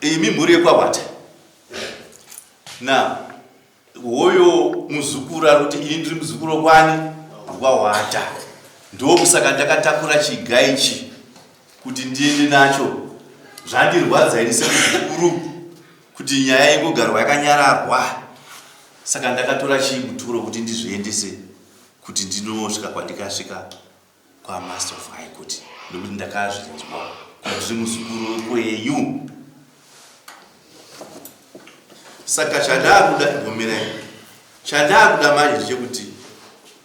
Imi mhuri yekwaHwata na hoyo muzukuru ari kuti ini ndiri muzukuru wekwani wahwata ndokusaka ndakatakura chiga ichi kuti ndiende nacho zvandirwadza ini semuzukuru kuti nyaya ingogarwa yakanyararwa saka ndakatora chimuturo kuti ndizviendese kuti ndinosvika kwandikasvika kwaMaster of High Court nekuti ndakazvinzwa kuti ndiri muzukuru wekwenyu. Saka chandakuda imbomirai, chandakuda manje ndechekuti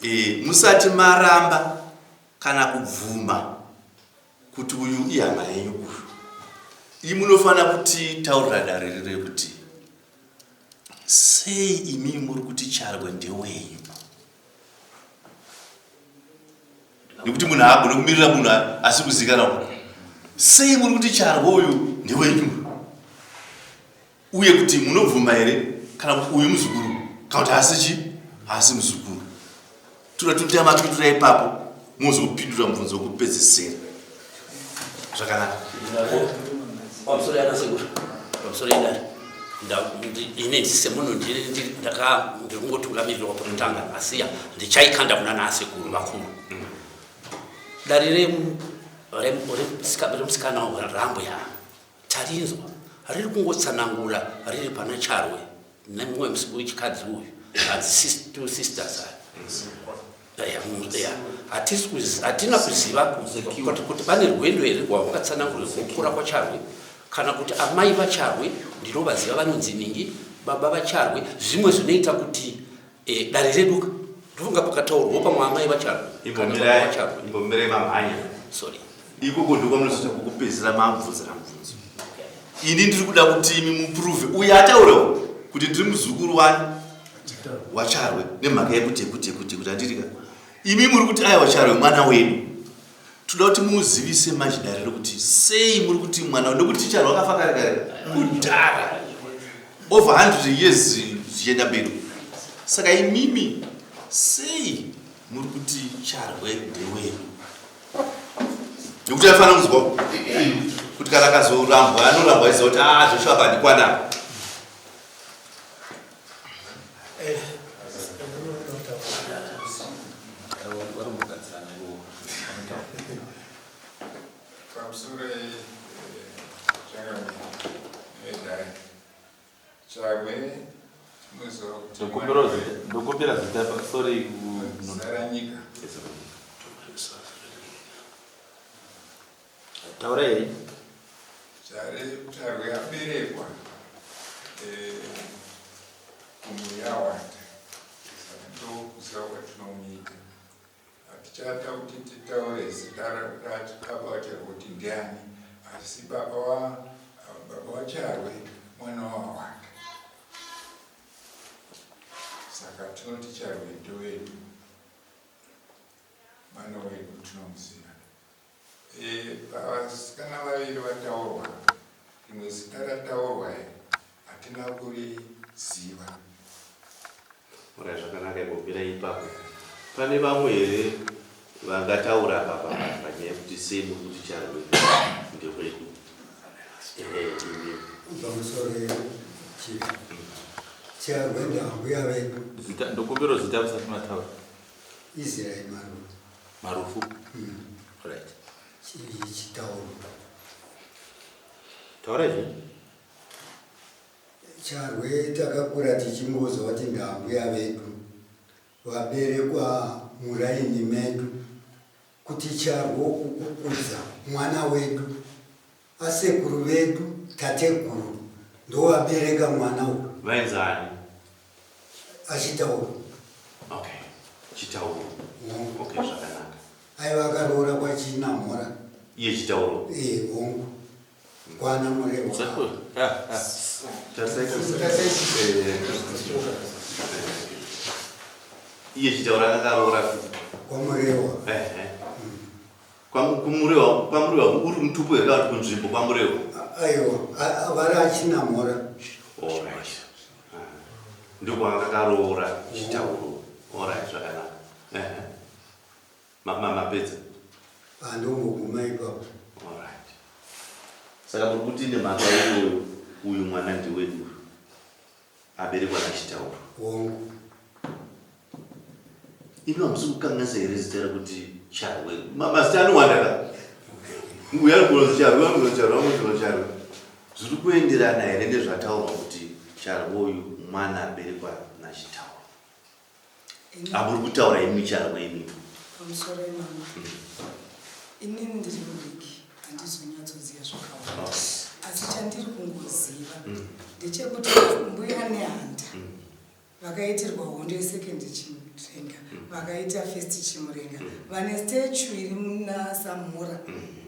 e, musati maramba kana kubvuma kuti uyu ihama yenyu uyu, imi munofanira kutitaurira dare rire kuti sei imi muri kuti Charwe ndewenyu. Nekuti munhu haagone kumirira munhu asi kuzikanwa. Sei muri kuti Charwe uyu ndewenyu? Uye kuti munobvuma here kana kuti uyu muzukuru kana kuti haasi chi haasi muzukuru? Toda toita mapindura ipapo mozopindura mubvunzo wekupedzisira. Zvakanaka. Pamusoro yana sekuru. Pamusoro yedare. Ini semunhu ndaka ndiri kungotungamirirwa pakutanga asi ndichaikanda kuna nasekuru vakuru. Dare remusikana rambuya tarinzwa riri kungotsanangura riri pana Charwe nemumwe wechikadzi uyu hanzi two sisters aya. Hatina kuziva kuti pane rwendo here rwavakatsanangura rwokukura kwaCharwe kana kuti amai vaCharwe ndinovaziva vanonzi ningi baba vaCharwe zvimwe zvinoita kuti eh, dare redu ndofunga pakataurwa pamwe amai vaCharwe. Imbomirai mamhanya. Sorry. Ikoko ndiko munozoita kukupedzisira mabvunzira mubvunzo. Ini ndiri kuda kuti imi muprove uye ataurewo kuti ndiri muzukuru wani waCharwe nemhaka yekuti yekuti yekuti yekuti handirika. Imi muri kuti aiwa Charwe mwana wedu. Toda kuti muzivise manje dare rekuti sei muri kuti mwana nekuti Charwe akafa kare kare kudhara over 100 years zvichienda mberi. Saka imimi sei muri kuti Charwe ndewedu? Nekuti aifanira kunzwa kuti kana akazorambwa anorambwa aiziva kuti ah Joshua akandikwana. Pamusoro changamire Charwe tinoziva kuti Ndokumbira zita sorry. Zaranyika. Taurei. Charwe aberekwa kumhuri yaWata saka ndokuziva kwatinomuita. Hatichada kuti titaure zita rababa vaCharwe kuti ndiani asi baba baba vaCharwe mwana waWata saka tinoti Charwe ndewedu mwana wedu tinomuziva. Pavasikana vaviri vataurwa, rimwe zita rataurwa hatina kuriziva. Orai zvakanaka imbomira ipapo. Pane vamwe here vangataura apa panyaya yekuti sei muri kuti Charwe ndekwedu? Ehe, imi. Pamusoro chief. Charwe ndambuya vedu. Zita ndokumbira zita musati mataura. Israel Marufu. Marufu. Right. Chitauro. Taura izvi. Charwe takakura tichingozwa kuti ndambuya vedu vaberekwa muraini medu kuti Charwe kukukudza mwana wedu asekuru vedu tateguru ndovabereka mwana uyu. Vainzani? Achitaura. Okay. Chitauro. Okay, zvakanaka. Aiva akaroora kwaChinamhora. Iye Chitauro. Eh, hongu. Kwana Murehwa. Iye Chitauro akakaroora kwaMurehwa. Ehe. KwaMurehwa, kwaMurehwa uri mutupo here kana kuti kunzvimbo kwaMurehwa? Aiwa, vari aChinamhora. Alright. Ndokwaakakaroora Chitauro. Alright, zvakanaka. Ehe. Mapedza? Handongoguma ipapo. Alright. Saka muri kuti nemhaka iyoyo uyu mwana ndiwedu uyu aberekwa naChitauro. Hongu. Imi hamusi kukanganisa here zita rekuti Charwe? Mazita anowanda ka? Uyu ari kunonzi Charwe, ari kunonzi Charwe, ari kunonzi Charwe. Zviri kuenderana here nezvataurwa kuti Charwe uyu mwana aberekwa naChitauro? Amuri kutaura imi Charwe imi. Pamusoro imama. Inini ndiri mudiki, handizonyatsoziva zvakawanda. Asi chandiri kungoziva ndechekuti mbuya Nehanda vakaitirwa hondo yesecond Chimurenga, vakaita first Chimurenga, vane statue iri muna Samhura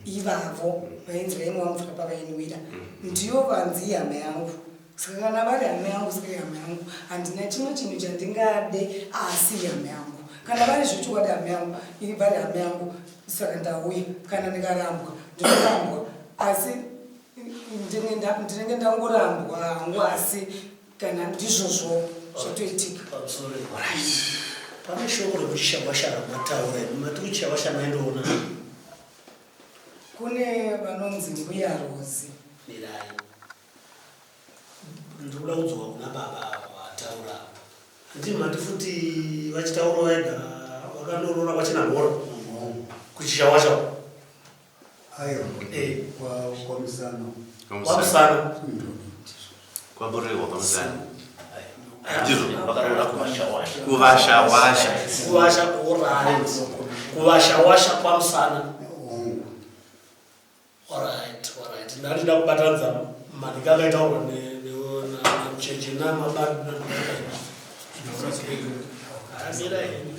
ivavo vainzi vainwa mvura pavainwira, ndiyo vanzi hama yangu. Saka kana vari hama yangu, saka hama yangu handina chimwe chinhu chandingade asi hama yangu. Kana vari zvechokwadi hama yangu, vari hama yangu, saka ndauya. Kana ndikarambwa ndinorambwa, asi ndinenge ndangorambwa hangu, asi kana ndizvozvo zvatoitika. Pamusoro, pane shoko rekuti Shawasha ramataura, mati kuti Shawasha maindoona? Kune vanonzi Mbuya Rozi. Mirai, ndiri kuda kudzoka kuna baba ava vataura. Handii mati futi vachitaura vaigara vakandoroora kwaChinamhora kuChishawasha? Aiwa. KwaMusana. KwaMusana. KwaMurehwa kwaMusana. Ndizvo vakaroora kuVashawasha. Kuvashawasha. Kuvasha, alright, kuVashawasha kwaMusana. Hongu. Alright, ndandida kubatanidza manhika akaitaurwa namucheche namabamira henyu.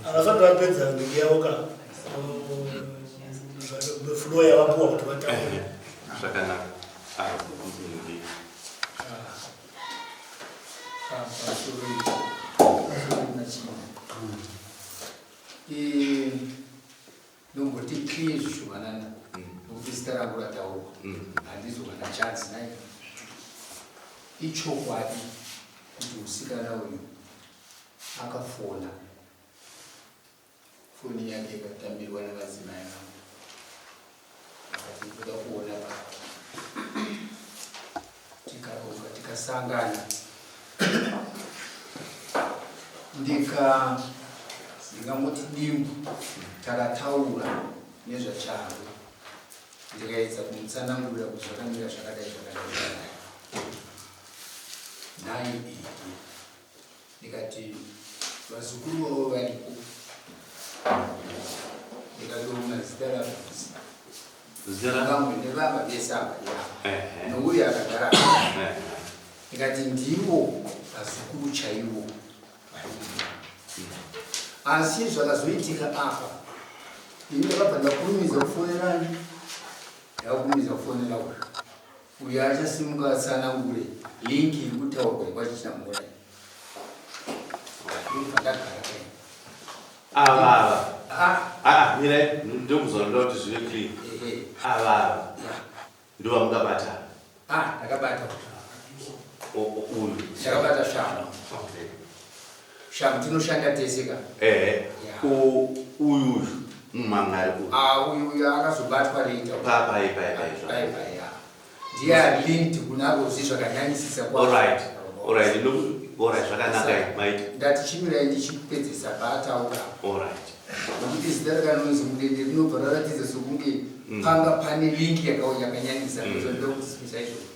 Havasati vapedza nhiki yavo ka, floor yavapuwa kuti vataure. Zvakanaka. Ah, Pamusoro nachina, ndomboti clear zvishomanana nokuti zita rangu rataurwa, handizowana chance nai. Ichokwadi kuti musikana uyu akafona, foni yake ikatambirwa navadzimai vangu, akati kuda kuona baba. Tikaronga, tikasangana, ndingangoti dimbu takataura nezvaCharwe, ndikaedza kumutsanangurira kuti zvakamira zvakadai, zvakadai, zvakadai. Nhai iyi, ndikati vazukuru vavo varipo, ndikadoma zita raBhuzi. Zita ra Vamwe nevava vese ava ya nouyo akagara apa. Ndikati ndivo vazukuru chaivo varipo. Asi zvakazoitika apa, ini ndakabva ndakurumidza kufonerani, ndakakurumidza kufonera uyu. Uyu achasimuka atsanangure link iri kutaurwa yekwaChinamhora iyi. Ndobva ndagara kai. Ava ava. Ah. Ah, mirai, ndokuzwa kuti zvive clear. Ava ava ndovamungabata? Ah, ndakabata. Uyu. Ndakabata Shamu. Shamu tinoshanda tese ka. Ehe. Uyu uyu mumangari uyu. Ah, uyu uyu akazobatwa later. Papai pai pai. Pai pai, ya. Ndiye ari linked kuna Rozi zvakanyanyisisa kwazvo. Alright. Alright, alright, zvakanaka maiti. Ndati chimirai ndichipedzesa paataura. Alright. Nokuti zita rakanonzi Mudende rinobva raratidza sokunge panga pane link yakanyanyisa ndozvandinoda kusimbisa izvozvo.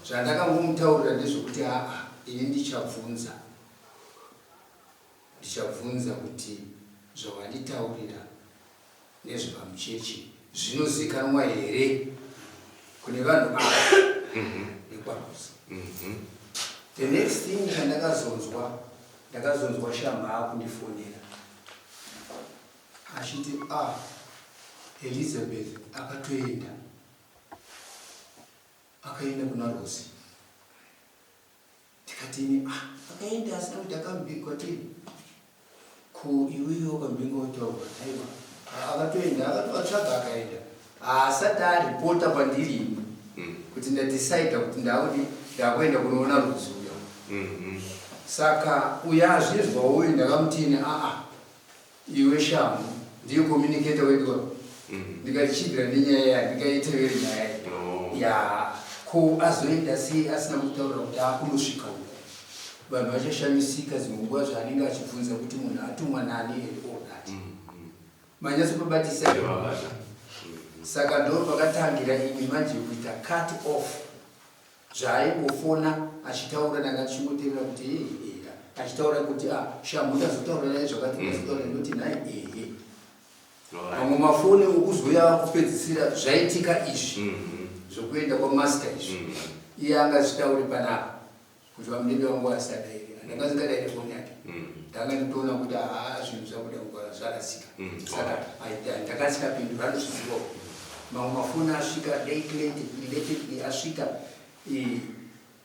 Zvandakangomutaurira ndezvokuti aa ini ndichabvunza. Ndichabvunza kuti zvawanditaurira nezvepamucheche zvinozikanwa here kune vanhu ava nekwaRose. The next thing chandakazonzwa, ndakazonzwa Shamha akundifonera achiti ah Elizabeth akatoenda, akaenda kuna Rose. Ndikati ini ah akaenda asina kuti akambigwa tiri ko iwewe wakambinga wataurwa aiwa akatoenda akatovatsvaga akaenda haasati aripota kwandiri ini kuti ndadecida kuti ndaudi ndakuenda kunoona Rose uya saka uya azvinzwa uyu ndakamuti ini aa Iwe Shamu ndiye communicator wedu apa ndikati chibvira nenyaya iyi handingaitevere nyaya iyi yaa ko azoenda sei asina kutaura kuti akunosvika uku vanhu vachashamisika dzimwe nguva zvaanenge achibvunza kuti munhu atumwa nani and all that manyatsopabatisa saka ndo pakatangira imi manje kuita cut off Zvaaingofona achitaura ndanga ndichingoterera kuti ehe ehe achitaura kuti ah shamhu ndazotaura naye zvakati ndazotaura ndoti nhai ehe mamwe mafoni okuzouya kupedzisira zvaitika izvi zvokuenda kwamaster izvi iye angazvitauri panapa kuti vamudede vangu asadaire andanga ndingadaire foni yake ndanga nditoona kuti haa zvinhu zvakuda kugara zvarasika saka ndakasikapindura anozvizivawo Mamwe mafoni asvika late late belatedly asvika eh,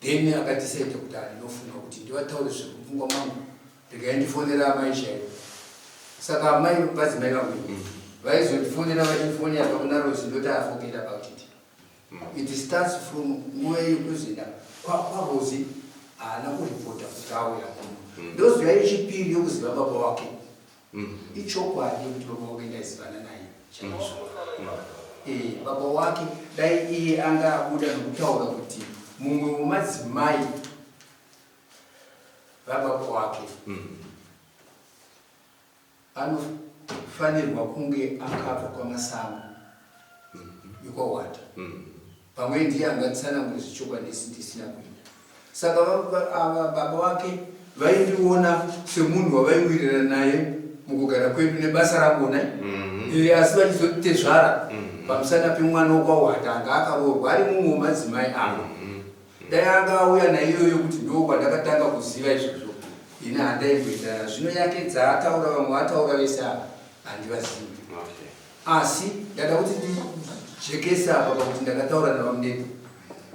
then akadecide kuti andinofunga kuti ndivataure zviri mupfungwa mangu regai ndifonera amai chaivo saka amai vadzimai vangu vaizondifonera vachindifonera pakuna Rose ndoti ah, forget about it it starts from nguva iyo kuzoenda kwaRose haana kuripota kuti auya kuno ndoziva yechipiri yokuziva baba wake Ichokwadi kuti baba wake ndaizivana naye chaizvo. Eh, baba wake dai iye anga abuda nokutaura kuti mumwe wemadzimai vababa wake anofanirwa kunge akabva kwaMasango ikwaWata. Pamwe ndiye angatsanangure zvechokwadi ndisina kuenda. Saka ava baba vake vaindiona semunhu wavaiwirirana naye mukugara kwedu nebasa rangu nai mm-hmm. Asi vachizoti tezvara pamusana pemwana wokwaWata anga akaroorwa ari mumwe wemadzimai avo dai anga auya naiyoyo kuti ndo kwandakatanga kuziva izvozvo ini handaimboendana zvino yake dzaataura vamwe vataura vese ava handivazivi Asi ndada kuti ndijekese apa pakuti ndakataura naVaMudede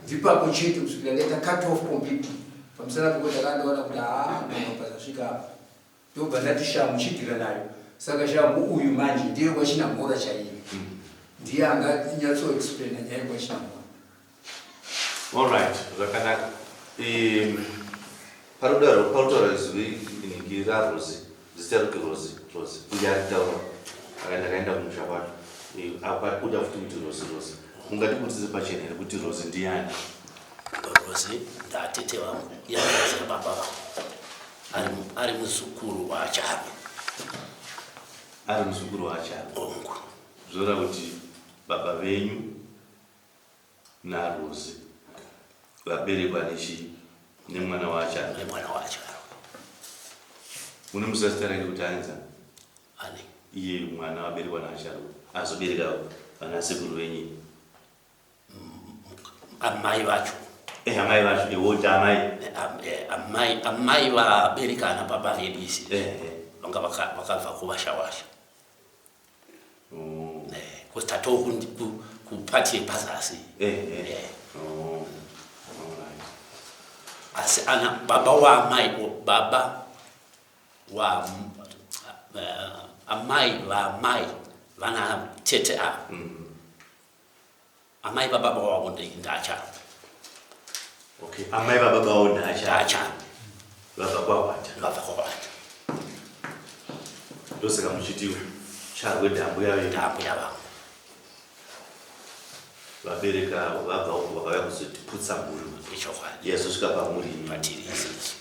ndipapo chete kusvikira ndaita cut off completely pamusana pekuti ndakanga ndaona kuti haa munhu apa zvasvika apa ndobva ndati shamhu chidhira nayo saka shamhu uyu manje ndiye kwaChinamhora chaiye ndiye anganyatsoexplaina nyaya yekwaChinamhora. Alright, zvakanaka. Parudaro parutaura izwi inhingi raRozi, zita rekuti Rozi, Rozi. Uye aritaura akaenda akaenda kumusha kwacho. Apa kuda futi kuti Rozi Rozi. Mungatibudise pachena here kuti Rozi ndiyani? Rozi ndatete vangu, ihanzvadzi yababa vangu. Ari ari muzukuru waCharwe. Ari muzukuru waCharwe. Hongu. Zvoreva kuti baba venyu naRose vaberekwa nechi nemwana waCharwe. Nemwana waCharwe. Munomuziva zita rake kuti anzi ani? Iye mwana waberekwa naCharwe azobereka vana sekuru venyu. Amai vacho. Eh, amai vacho, eh, woti amai. Eh, amai, amai vabereka ana baba vedu isi. Eh, eh. Vanga vakabva kuvashawasha. Because tatoo kupati yepazasi. Asi ana baba waamai baba wa amai vaamai vana tete ava. Amai vababa wavo ndaCharwe. Okay, amai vababa wavo ndaCharwe. NdaCharwe. Vabva kwaHwata. Vabva kwaHwata. Ndosaka muchiti Charwe ndambuya venyu. Ndambuya vangu. Vabereki avo vabva uko vakauya kuzotiputsa mhuri. Ichokwadi. Yazosvika pamuri imi. Patiri isusu.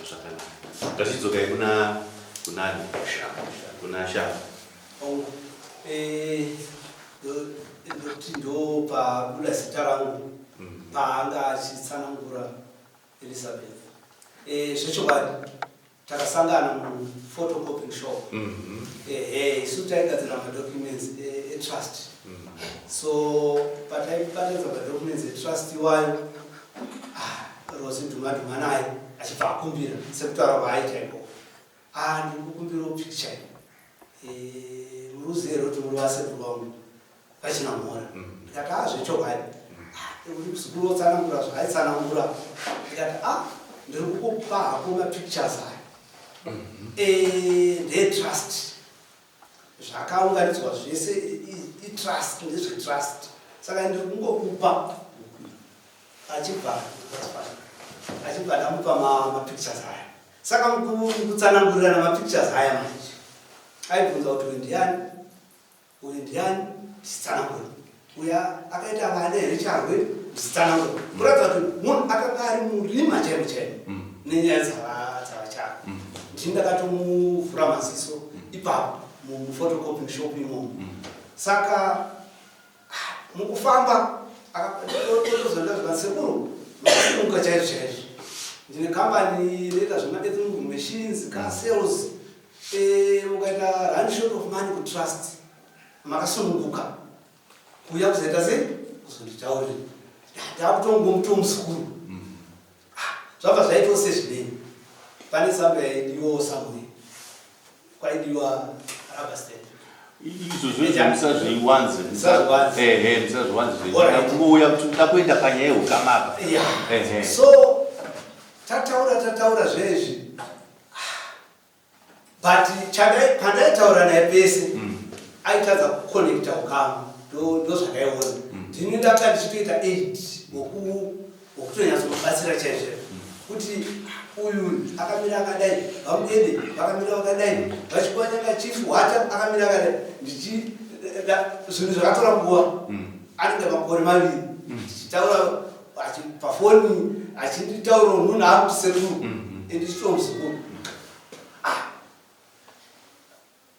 Zvakanaka. Ngatidzokai kuna kunani? Kuna Shama. Hongu. Eh, ndoti ndopabuda zita rangu paanga achitsanangura Elizabeth. Eh, zvechokwadi takasangana muphotocopying shop. Ehe, isu taigadzira madocuments etrust. So pataibatanidza madocuments etrust iwayo, ah, Rosi dhuma dhuma naye achibva akumbira sekutaura kwaaita ikoko. Ah, ndiri kukumbirawo picture. Eh, muri kuziva here kuti muri vasekuru vangu vaChinamhora? Ndikati, ah, zvechokwadi. Ah, uri muzukuru wotsanangura zvaaitsanangura. Ndikati, ah, ndiri kukupa hako mapictures aya. Eh, ndeetrust. Zvakaunganidzwa zvese itrust, ndezvetrust. Saka ndiri kungokupa achibva that's fine. Achibva ndamupa mapictures aya. Saka mukutsanangurirana mapictures aya manje, aibvunza kuti uyu ndiani, uyu ndiani, ndichitsanangura. Uya akaita vana here Charwe, ndichitsanangura. Kuratidza kuti munhu akanga ari murima chaimo chaimo nenyaya dzavaCharwe. Ndini ndakatomuvhura maziso ipapo muphotocopying shop imomo. Saka mukufamba akatozonda zvikanzi, sekuru, makasununguka chaizvo chaizvo. Ndine kambani inoita zvema-earth machines, car sales. Eh, mukaita run short of money kutrust, makasununguka kuuya kuzoita sei, kuzonditaurira. Ndakutongomuto muzukuru. Zvabva zvaitawo sezvinei, pane tsamba yaidiwawo somewhere, kwaidiwa rubber stamp. Izvozvo izvo musazviwanze. Musazviwanze. Ehe, musazviwanze. Alright. Kungouya kuti uda kuenda panyaya yeukama apa. Yeah. Ehe. So tataura tataura zvezvi, but pandaitaura naye pese aitadza kuconnecta ukama. Ndo zvandaiona. Ndini ndanga ndichitoita aid wokutonyatsomubatsira chaizvo kuti uyu akamira akadai, vaMudede vakamira vakadai, vaChikwanyanga, chief Hwata akamira akadai. Ndichi zvinhu zvakatora nguva anenge makore 2 tichitaura pafoni, achinditaura munhu ari kuti sekuru, ndichitoo muzukuru.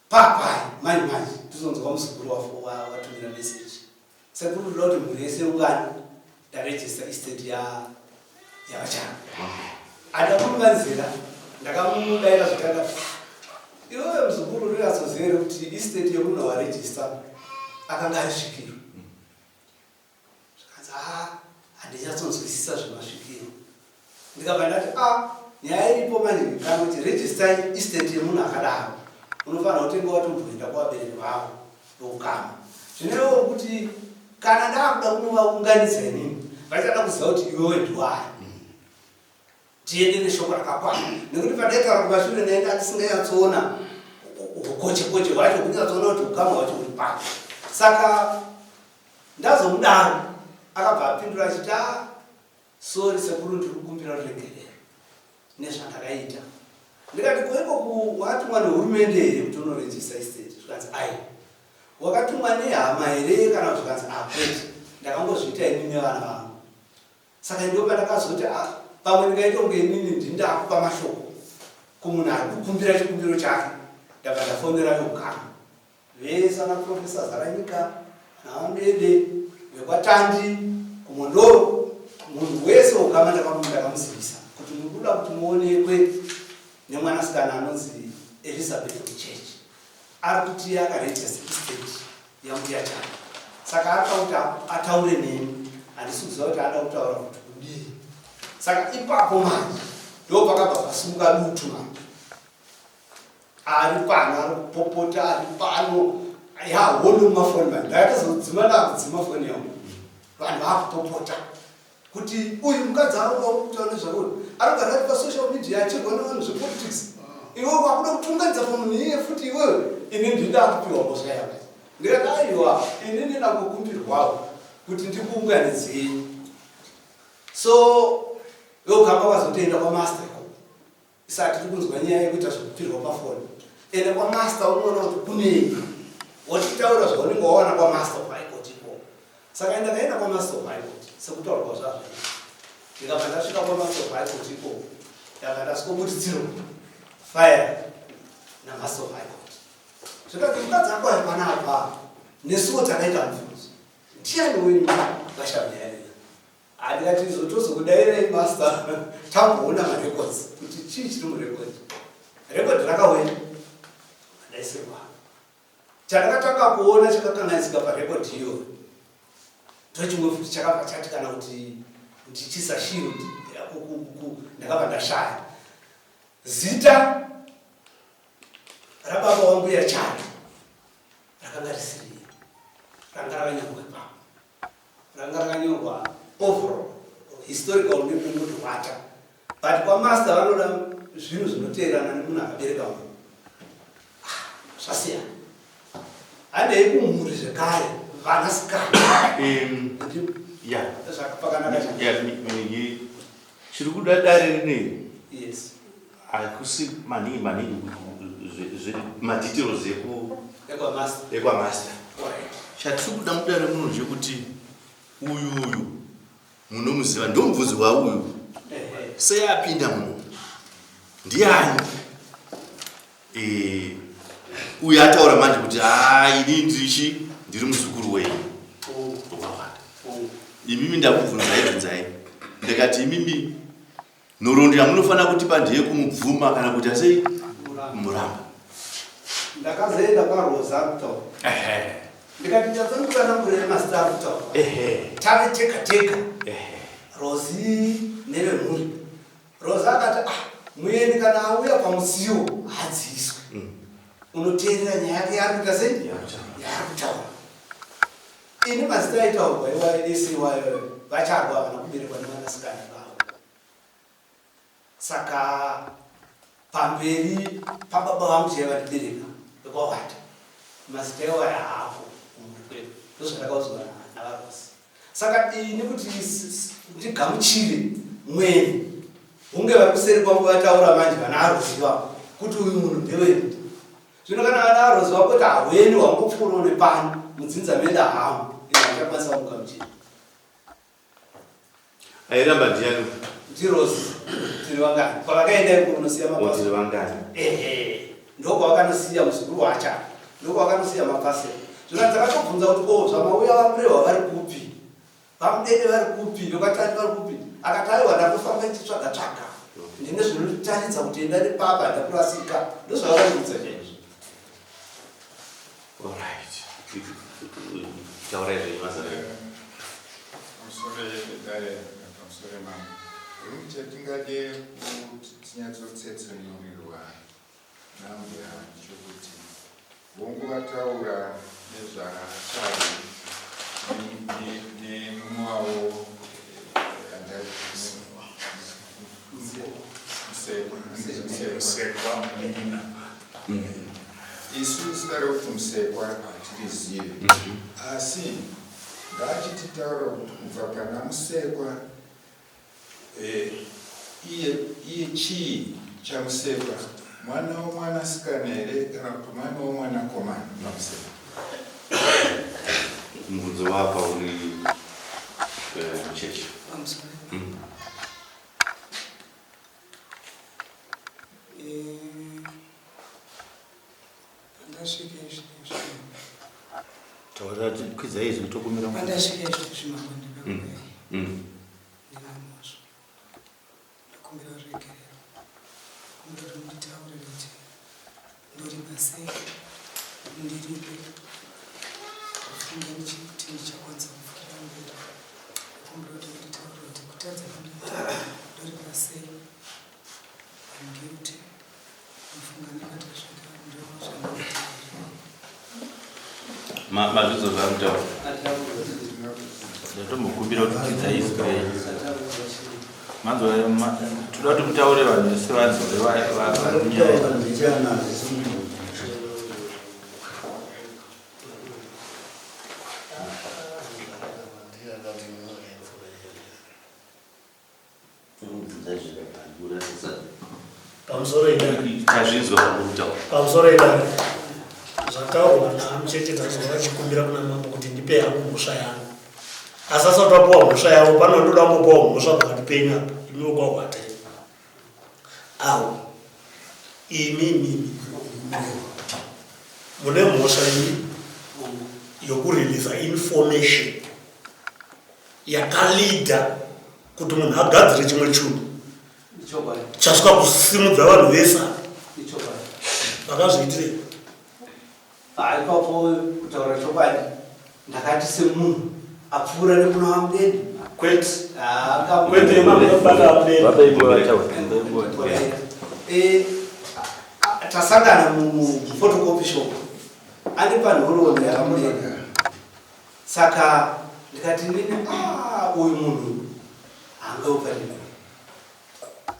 Papai manje manje tizonzwa muzukuru watumira message, sekuru, ndoda kuti mhuri yese ungane, ndaregister estate yavaCharwe. Andamuvanzira, ndakamudaira zvakanga, iwewe muzukuru, unonyatsoziva here kuti estate yemunhu waregister akanga ari svikiro? Zvikanzi, a, handinyatsonzwisisa zvemasvikiro. Ndikabva ndati, a, nyaya iripo manje, kana kuti register estate yemunhu akadaro, unofanira kutenga watomboenda kuvabereki vavo voukama. Zvinewo kuti kana ndakuda kunovaunganidza inini, vachada kuziva kuti iwewe ndiwani, tiende neshoko rakakwana, nekuti pandaitaura kumashure naenda ndisinganyatsoona ukoche koche hwacho, kunyatsoona kuti ukama hwacho uri papi. Saka ndazomudaro, akabva apindura achiti, a, sorry sekuru, ndiri kukumbira ruregerero nezvandakaita. Ndikati, ko iko wakatumwa nehurumende here kuti unoregister estate? Zvikanzi, ai. Wakatumwa nehama here? Kana zvikanzi, a, kwete, ndakangozviita inini nevana vangu. Saka ndo pandakazoti, a, pamwe ndingaita kunge inini ndindakupa mashoko kumunhu ari kukumbira chikumbiro chake. Ndabva ndafonera veukama vese, ana Professor Zaranyika navaMudede vekwaTandi kuMondoro, munhu wese ukama ndakamuzivisa kuti muri kuda kuti muonekwe nemwanasikana anonzi Elizabeth Muchechi, ari kuti akaregister estate yambuya Chake. Saka ari kuti ataure neni, handisi kuziva kuti ada kutaura kuti kudii. Saka ipapo manje ndo pakabva pasimuka dutu manje, ari pano ari kupopota, ari pano yahondo mumafoni manje. Ndakatozodzima, ndakudzima foni yangu, vanhu vakupopota kuti uyu mukadzi ari kutaura nezvakoni, arikugara ari pasocial media achirwa nevanhu zvepolitics, iwe wakuda kutunganidza pamunhu iye futi iwewe. Ini ndida kupiwa mhosva yako. Ndikati, aiwa, ini ndinangokumbirwawo kuti ndikuunganidzei. So veukama vazotoenda kwamaster ikoko. Isati tiri kunzwa nyaya yekuita zvekupirwa pafoni, enda kwamaster unoona kuti kunei, wotitaura zvaunenge wawana kwamaster kwaikoti ikoko. Saka ndakaenda kwaMaster of High Court sekutaurwa kwazvazvaita. Ndikabva ndasvika kwaMaster of High Court ikoko, ndabva ndasvikobuditsirwa file naMaster of High Court. Zvikanzi mukadzi akauya panapa nesuwo takaita mubvunzo. Ndiani wenyu vashamuyarira? Handikati izvo tozokudairei master tamboona marecords kuti chii chiri murecord. Record rakauya ndaisirwa. Chandakatanga kuona chakakanganisika parecord iyoyo ndochimwe futi chakabva chati kana kuti ndichisa shield ndakabva ndashaya zita rababa wambuya Chari rakanga risiri ranga rakanyorwa ipapo ranga rakanyorwa overall historical name rinoti Hwata but kwamaster vanoda zvinhu zvinoteerana nemunhu akabereka munhu ah, zvasiyana handei kumhuri zvekare vanasikana Pakanaka chiri kuda dare rineri yes hakusi maningi maningi madetails ekwamaster chatiri kuda mudare muno ndechekuti uyu uyu munomuziva ndomubvunzi wauyu sei apinda muno ndiani eh, uyu ataura manje kuti haa ini ndirichi ndiri muzukuru wenyu wakawanda imimi ndakubvunzai bvunzai ndikati imimi Nhoroondo yamunofanira kutipa ndeyekumubvuma kana kuita sei? Kumuramba. Ndakazoenda kwaRosa kutaura. Ehe. Ndikati nyatsonditsanangurira mazita ari kutaura. Ehe. Tave tega tega. Ehe. Rosi nevemhuri. Rosa akati ah muyeni kana auya pamusiwo haadziiswe. Unoteerera nyaya yake yaari kuita sei? Yaari kutaura. Ini mazita aitaurwa iwayo ese iwayo vacharwa havana kuberekwa nevanasikana vavo. Saka pamberi pababa vangu chaiva vandibereka vekwaWata mazita iwayo haapo kumhuri kwedu ndozvandakaudzwa navaRosi. Saka ini kuti ndigamuchire mweni hunge vari kuseri kwangu vataura manje vana aRosi ivavo kuti uyu munhu ndewedu. Zvino kana vana aRosi vangoti haweni wangopfuurawo nepano mudzinza medu hamo ini handichakwanisa kumugamuchira. Airamba ndiani? Ndirosi. Tiri vangani? Kwavakaenda iko kunosiya mapasero. Tiri vangani? Ehe. Ndokwavakanosiya muzukuru wacha. Ndokwavakanosiya mapasero. Zvino dzakatobvunza kuti ko zvamauya vaMurehwa vari kupi? VaMudede vari kupi? VekwaTandi vari kupi? Akati aiwa ndakufamba ndichitsvaga tsvaga. Ndine zvinonditaridza kuti enda nepapa ndakurasika. Ndozvavakandiudza chaizvo. Alright. Taurai zvenyu mazana. Pamusoro dare pamusoro mambo. Uri chatingade kuti tinyatsotsetsenurirwa nambuya chokuti hongu vataura nezvaCharlie nemumwe wavo Musekwa. Isu zita rekuti Musekwa hatirizive asi ngaachititaura kuti kubva pana Musekwa eh, iye iye chii chaMusekwa mwana womwanasikana here kana kuti mwana womwanakomana paMusekwa? Mubvunzo wapa uri muchechi. Pamusoro. Pandasvika izvi Taura kwidza izwi tokumira. Pandasvika izvi mambo ndakakuya. Ndina mhosva. Ndakumbira ruregerero. Ndakumbira kuti munditaurire kuti ndoripa sei ndiripe. Ndafunga ndichiti ndichakwanisa kupfuurira mberi. Ndakumbira kuti munditaurire kuti kutadza kwandaita ndoripa sei. I'm guilty. Ndafunga ndikatasvika ndozvandinotaura. Mazvidzo zvamutaura. Ndatombokumbira kuti kwidza izwi renyu. Manzwa toda kuti mutaure vanhu vese vanzwe vari munyaya. Kutaura mbichana hazvisi mubvunzo. Pamusoro idare. Tazvinzwa pamutaura. Pamusoro idare. Zvataurwa naMucheche tazwa vachikumbira kuna mambo kuti ndipe hangu mhosva yangu. Asi asati apuwa mhosva yavo pano ndoda kumbopawo mhosva pakati penyu apa imiwo kwahwata avo imi imimi mune mhosva imi yokureleasa information yakalida kuti munhu agadzire chimwe chunhu chasvika kusimudza vanhu vese vakazviitirei Ipapo kutaura chokwadi ndakati semunhu apfuura nekuna vamudende kwete eh, tasangana muphotocopy shop andipa nhoroondo yavamudende saka ndikati nini ah, uyu munhu haangaupalina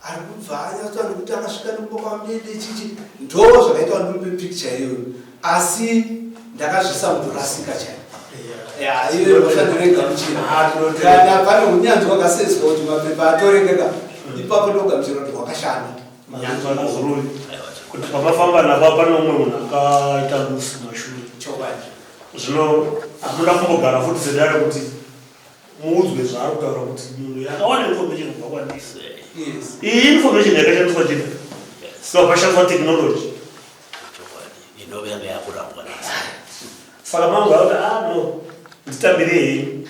ari kubva anyatsa nekuti akasvika nekumba kwamudede chichi ndo zvakaita kuti ndimupe picture iyoyo asi ndakazvisa mukurasika chaiyo iyo mhosva ndinoigamuchira kana pane unyanzvi hwakasenzwa kuti mapepa atorekeka ipapo ndogamuchira kuti hwakashanda nyanzvi anazorori kuti pamafamba napa pane umwe munhu akaita lusi mashure chokwadi zvino hamuna kumbogara futi sedare kuti muudzwe zvaari kutaura kuti munhu yakawana information kubva kwandiri iyi information yakashandiswa chete so pashandiswa technology inove yanga yakurambwa saka mangu akuti ah no nditambire henyu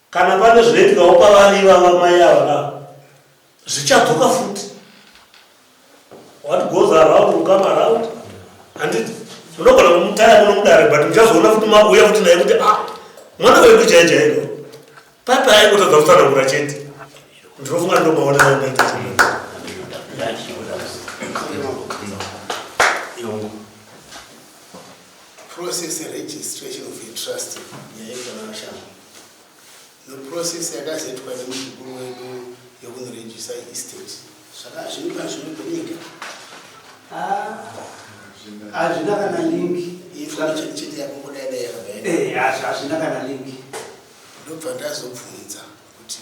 kana pane zvinoitikawo kwavari ivava mai ava ka zvichadzoka futi what goes around will come around handiti munogona kumutaya muno mudare but muchazoona futi makuuya futi naye kuti ah mwana wedu chai chaiko paipa aingotadza kutsanangura chete ndinofunga ndomaona andaita Process registration of a trust yaitwa navashama noprocess yakazoitwa nemuzukuru wedu yekunorejisa estate zvaka zviri pazvinogonika hazvina kana link information chete yakungodai dai yakabva eh, hazvina kana link ndobva ndazobvunza kuti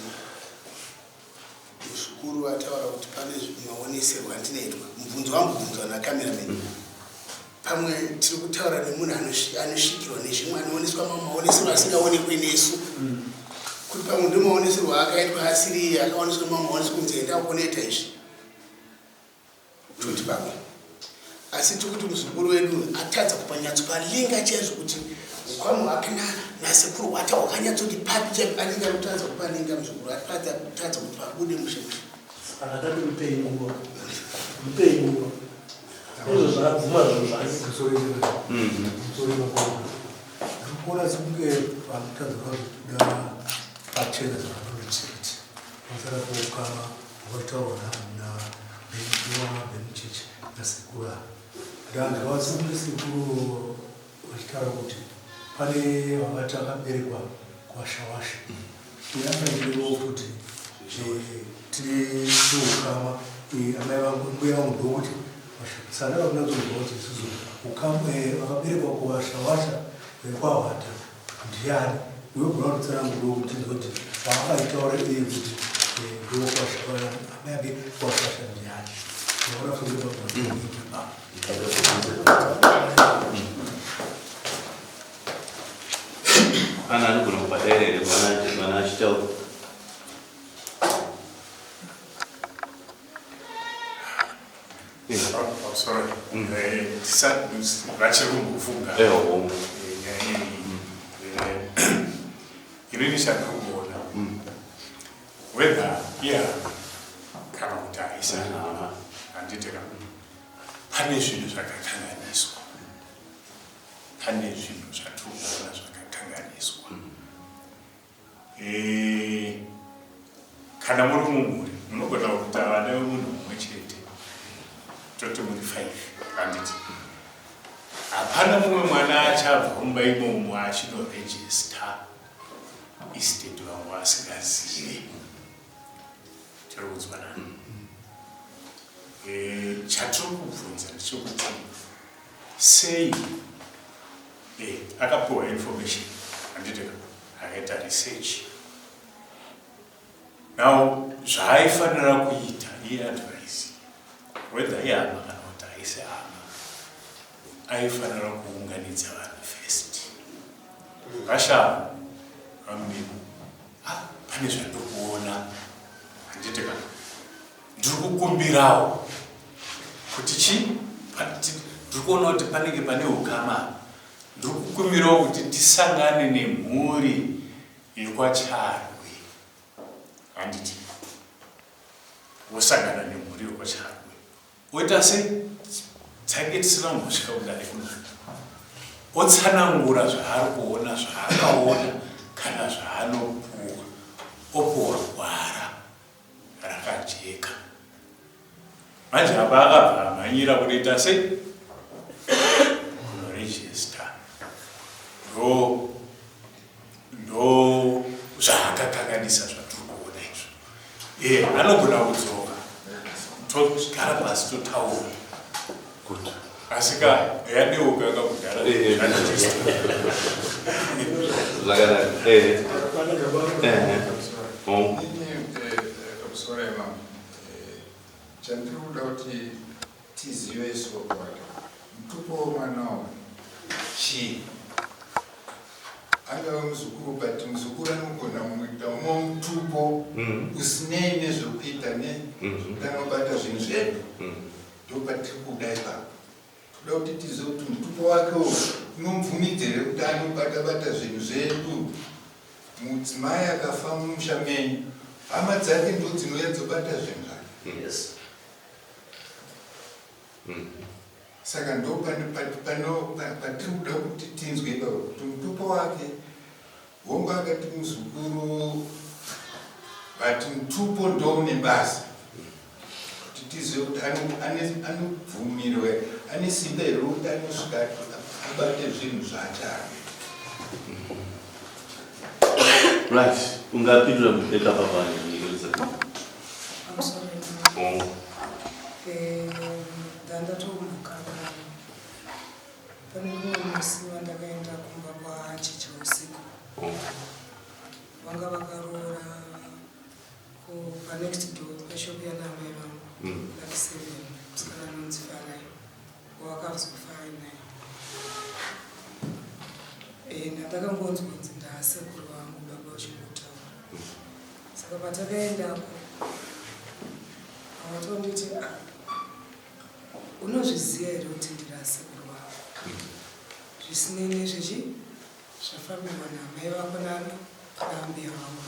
Muzukuru ataura kuti pane maoneserwo andinoitwa. Mubvunzo wangu bvunzwa nacameraman. Mm. Pamwe tiri kutaura nemunhu anosvikirwa nezvimwe anooneswa mamwe maoneserwo asingaonekwe nesu. Mm. Kuti pamwe ndomaoneserwo akaitwa asiri iye akaoneswa mamwe maoneserwo kunzi enda ukonoita izvi. Toti pamwe asi tiri kuti muzukuru wedu atadza kupanyatso palinga chaizvo kuti ukama hwake nasekuru hwata hwakanyatsoti papi chaipo anenge ari kutadza kupalinga muzukuru atadza kutadza kuti pabude mushe mushe saka tati mupei nguva mupei nguva izvo zvaabvuma zvinhu zvake ndikuona sekunge vanotadza vakuda pachena zvavanochiti pamusana poukama Wataura na Benjiwa Benchichi nasekuru ava. Ndanzwa sekunge sekuru vachitaura kuti pane vavati akaberekwa kwashawasha. Yakaitewo futi tine ukama amai vangu mbuya vangu ndokuti saka ndakakunatsonzwa kuti isusu ukama vakaberekwa kuwashawasha kwahwata Ndiani uyo gona kutsanangura kuti ndoti paakaitaura iye kuti eh, ndokwashaya amai ake kwashasha ndiani ndaona funge pakuita Ana anogona kubhadhaira here mwana achitaura? Oh, sorry. Eh, vachiri kumbofunga eh, eh, nyaya iyi inini chandiri kuona mm. whether ihama kana kuti haisi hama handiti ka pane zvinhu zvakakanganiswa pane zvinhu zvatiri kuona zvakakanganiswa mm. Eh, kana muri mumhuri munogona kuita vana vemunhu mumwe chete toti muri five handiti hapana mumwe mwana achabva mumba imomo achinoregista estate vamwe vasingazive tiri kunzwanana eh, chatiri kubvunza ndechekuti sei eh, akapiwa information handiti akaita research now zvaaifanira kuita iye advice whether ihama kana kuti haisi hama aifanira kuunganidza vanhu first vashava Vamudini, ah, pane zvandiri kuona handiti ka ndiri kukumbirawo kuti chi ndiri kuona kuti panenge pane ukama ndiri kukumbirawo kuti ndisangane nemhuri yekwaCharwe handiti wosangana nemhuri yekwaCharwe Oita sei tainge tisina kumbosvika kudare kunaka. Otsanangura zvaari kuona zvaakaona kana zvaanopuwa opuwa gwara rakajeka. Manje apa akabva amhanyira kunoita sei kunoregister ndo ndo zvaakakanganisa zvatiri kuona izvo. Eh, anogona kudzoka togara pasi totaura Good. Asi ka yadeuka kakudhara. Eh, eh. Zvakanaka. Eh. Eh. Oh. Ini pamusoro imam chandiri kuda kuti tizive isu kwake mutupo wemwana uyu chii angave muzukuru but muzukuru anogona kuita umwe mutupo usinei nezvekuita ne kuti anobata zvinhu zvedu ndopatiri kuda ipapo toda kuti tizive kuti mutupo wake uyu unomubvumidza here kuti anobata bata zvinhu zvedu mudzimai akafa mumusha menyu hama dzake ndo dzinouya dzobata zvinhu zvake Yes. Saka ndopatiri kuda kuti tinzwe ipapo kuti mutupo wake hongu akati muzukuru but mutupo ndoune basa kuti tizive kuti anobvumirwa ane simba here rokuti anosvika abate zvinhu zvaachave. Right, ungapindura mubeka papa Elizabeth. Pamusoro Oh. Ndandatombokangana pane mumwe musi wandakaenda kumba kwachicha usiku Oh. vanga vakaroora panext door pashop yana amai vangu lucky seven musikana anonzi Farai wawakazofa naye. Ndandakangonzwa kunzi ndaasekuru vangu baba vachingotaura saka patakaendako vakatonditi ah, unozviziva here kuti ndiri asekuru vako zvisinei nezvechi zvafambirwa namai vako nani naambuya vangu.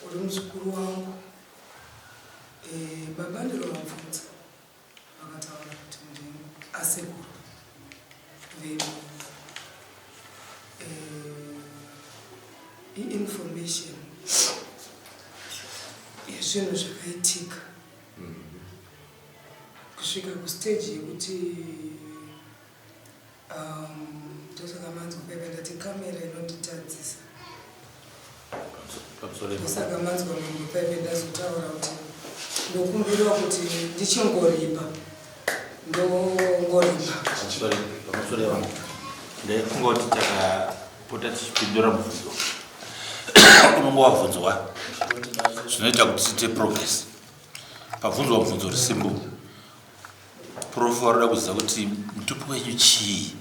Uri muzukuru wangu. Baba ndinovabvunza vakataura kuti ndini asekuru vedu. Iinformation yezvinhu zvakaitika kusvika kustage yekuti ndosaka manzwa paipa ndati kamera inonditadzisa ndosaka manzwa mambo paipe ndazotaura kuti ndokumbirwa kuti ndichingoripa ndongoripa. Pamusoro yevanhu ndaifunga kuti takapota tichipindura mubvunzo unonge wabvunzwa zvinoita kuti tiite progress. Pabvunzwa mubvunzo uri simple, prof varoda kuziva kuti mutupo wenyu chii,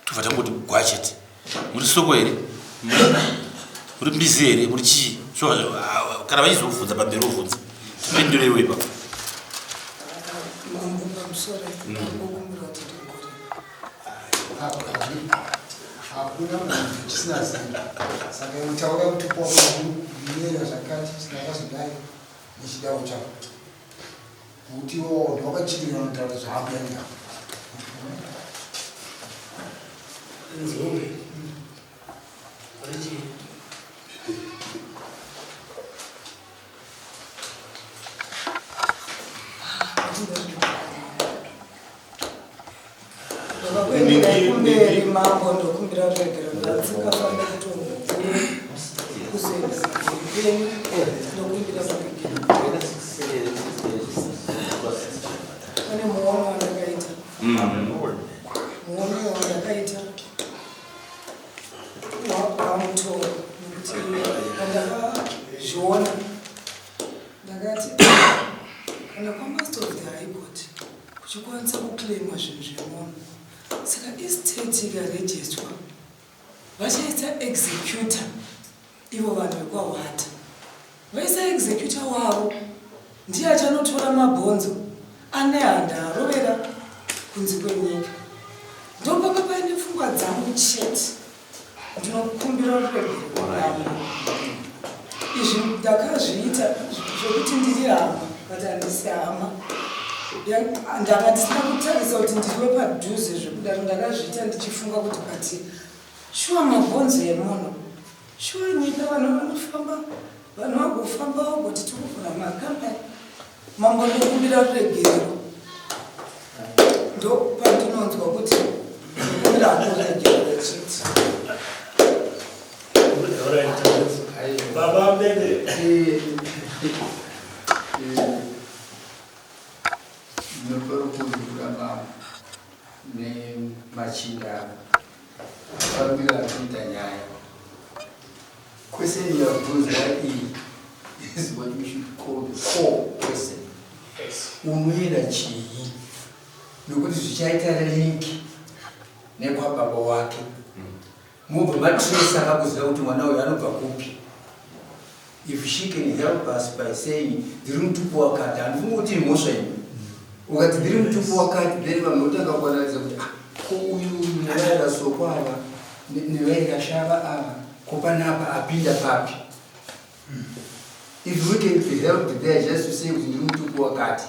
tobva tangoti gwachete muri soko here, muri mbizi here, muri chii? So kana vachizobvunza pamberi wobvunza tipindureiwo ipapo. Mambo pamusoro ndokumbira kuti ndingoripa. Hakuna munhu chisina zina saka utaura kuti poera zvakati sinakazodai nechidawo chako kuti iwo ndowakachirira unotaura zvaambuya. Nzombe. Richi. Ndakakuenderai kumberi mambo ndokumbira kuregera ndatsingafambe kutongo kuzoenda kumberi penyu ndokumbira kuregera pane muono wandakaita muono wandakaita wamutora nekuti pandakazviona ndakati kana kwamaster of the high court kuchikwanisa kuclaima zvinhu zvemunhu saka estate ikarejestwa. Vachaita executor ivo vanhu vekwaHwata. Vaisa executor wavo ndiye achanotora mabhonzo aNehanda arovera kunze kwenyika. Ndopanga paine pfungwa dzangu chete. Ndinokumbira ruregerero kwamuri. Izvi ndakazviita zvekuti ndiri hama but handisi hama. Ndanga ndisina kutarisa kuti ndiri wepadhuze zvekudaro ndakazviita ndichifunga kuti but shuwa mabhonzo emunhu shuwa nyika vanhu vanofamba vanhu vagofamba vagoti tikuvhura makampani Mambo ndokumbira ruregerero ndopandinonzwa kuti ndokumbira hangu ruregerero chete. Baba mbele. Ndinotora mambo nemachinda afambira kuita nyaya. Question yabvunzwa iyi is what we should call the core question. Unoera chii? Nokuti zvichaita link nekwababa wake. Mobva matrace akakuziva kuti mwana uyu anobva kupi. If she can help us by saying ndiri mutupo wakati, handifungi kuti imhosva ini. Ukati ndiri mutupo wakati, then vanhu votanga kuanaliza kuti ah, ko uyu nevaira soko ava nevaira shava ava, ko panapa apinda papi? If we can be helped there just to say kuti ndiri mutupo wakati.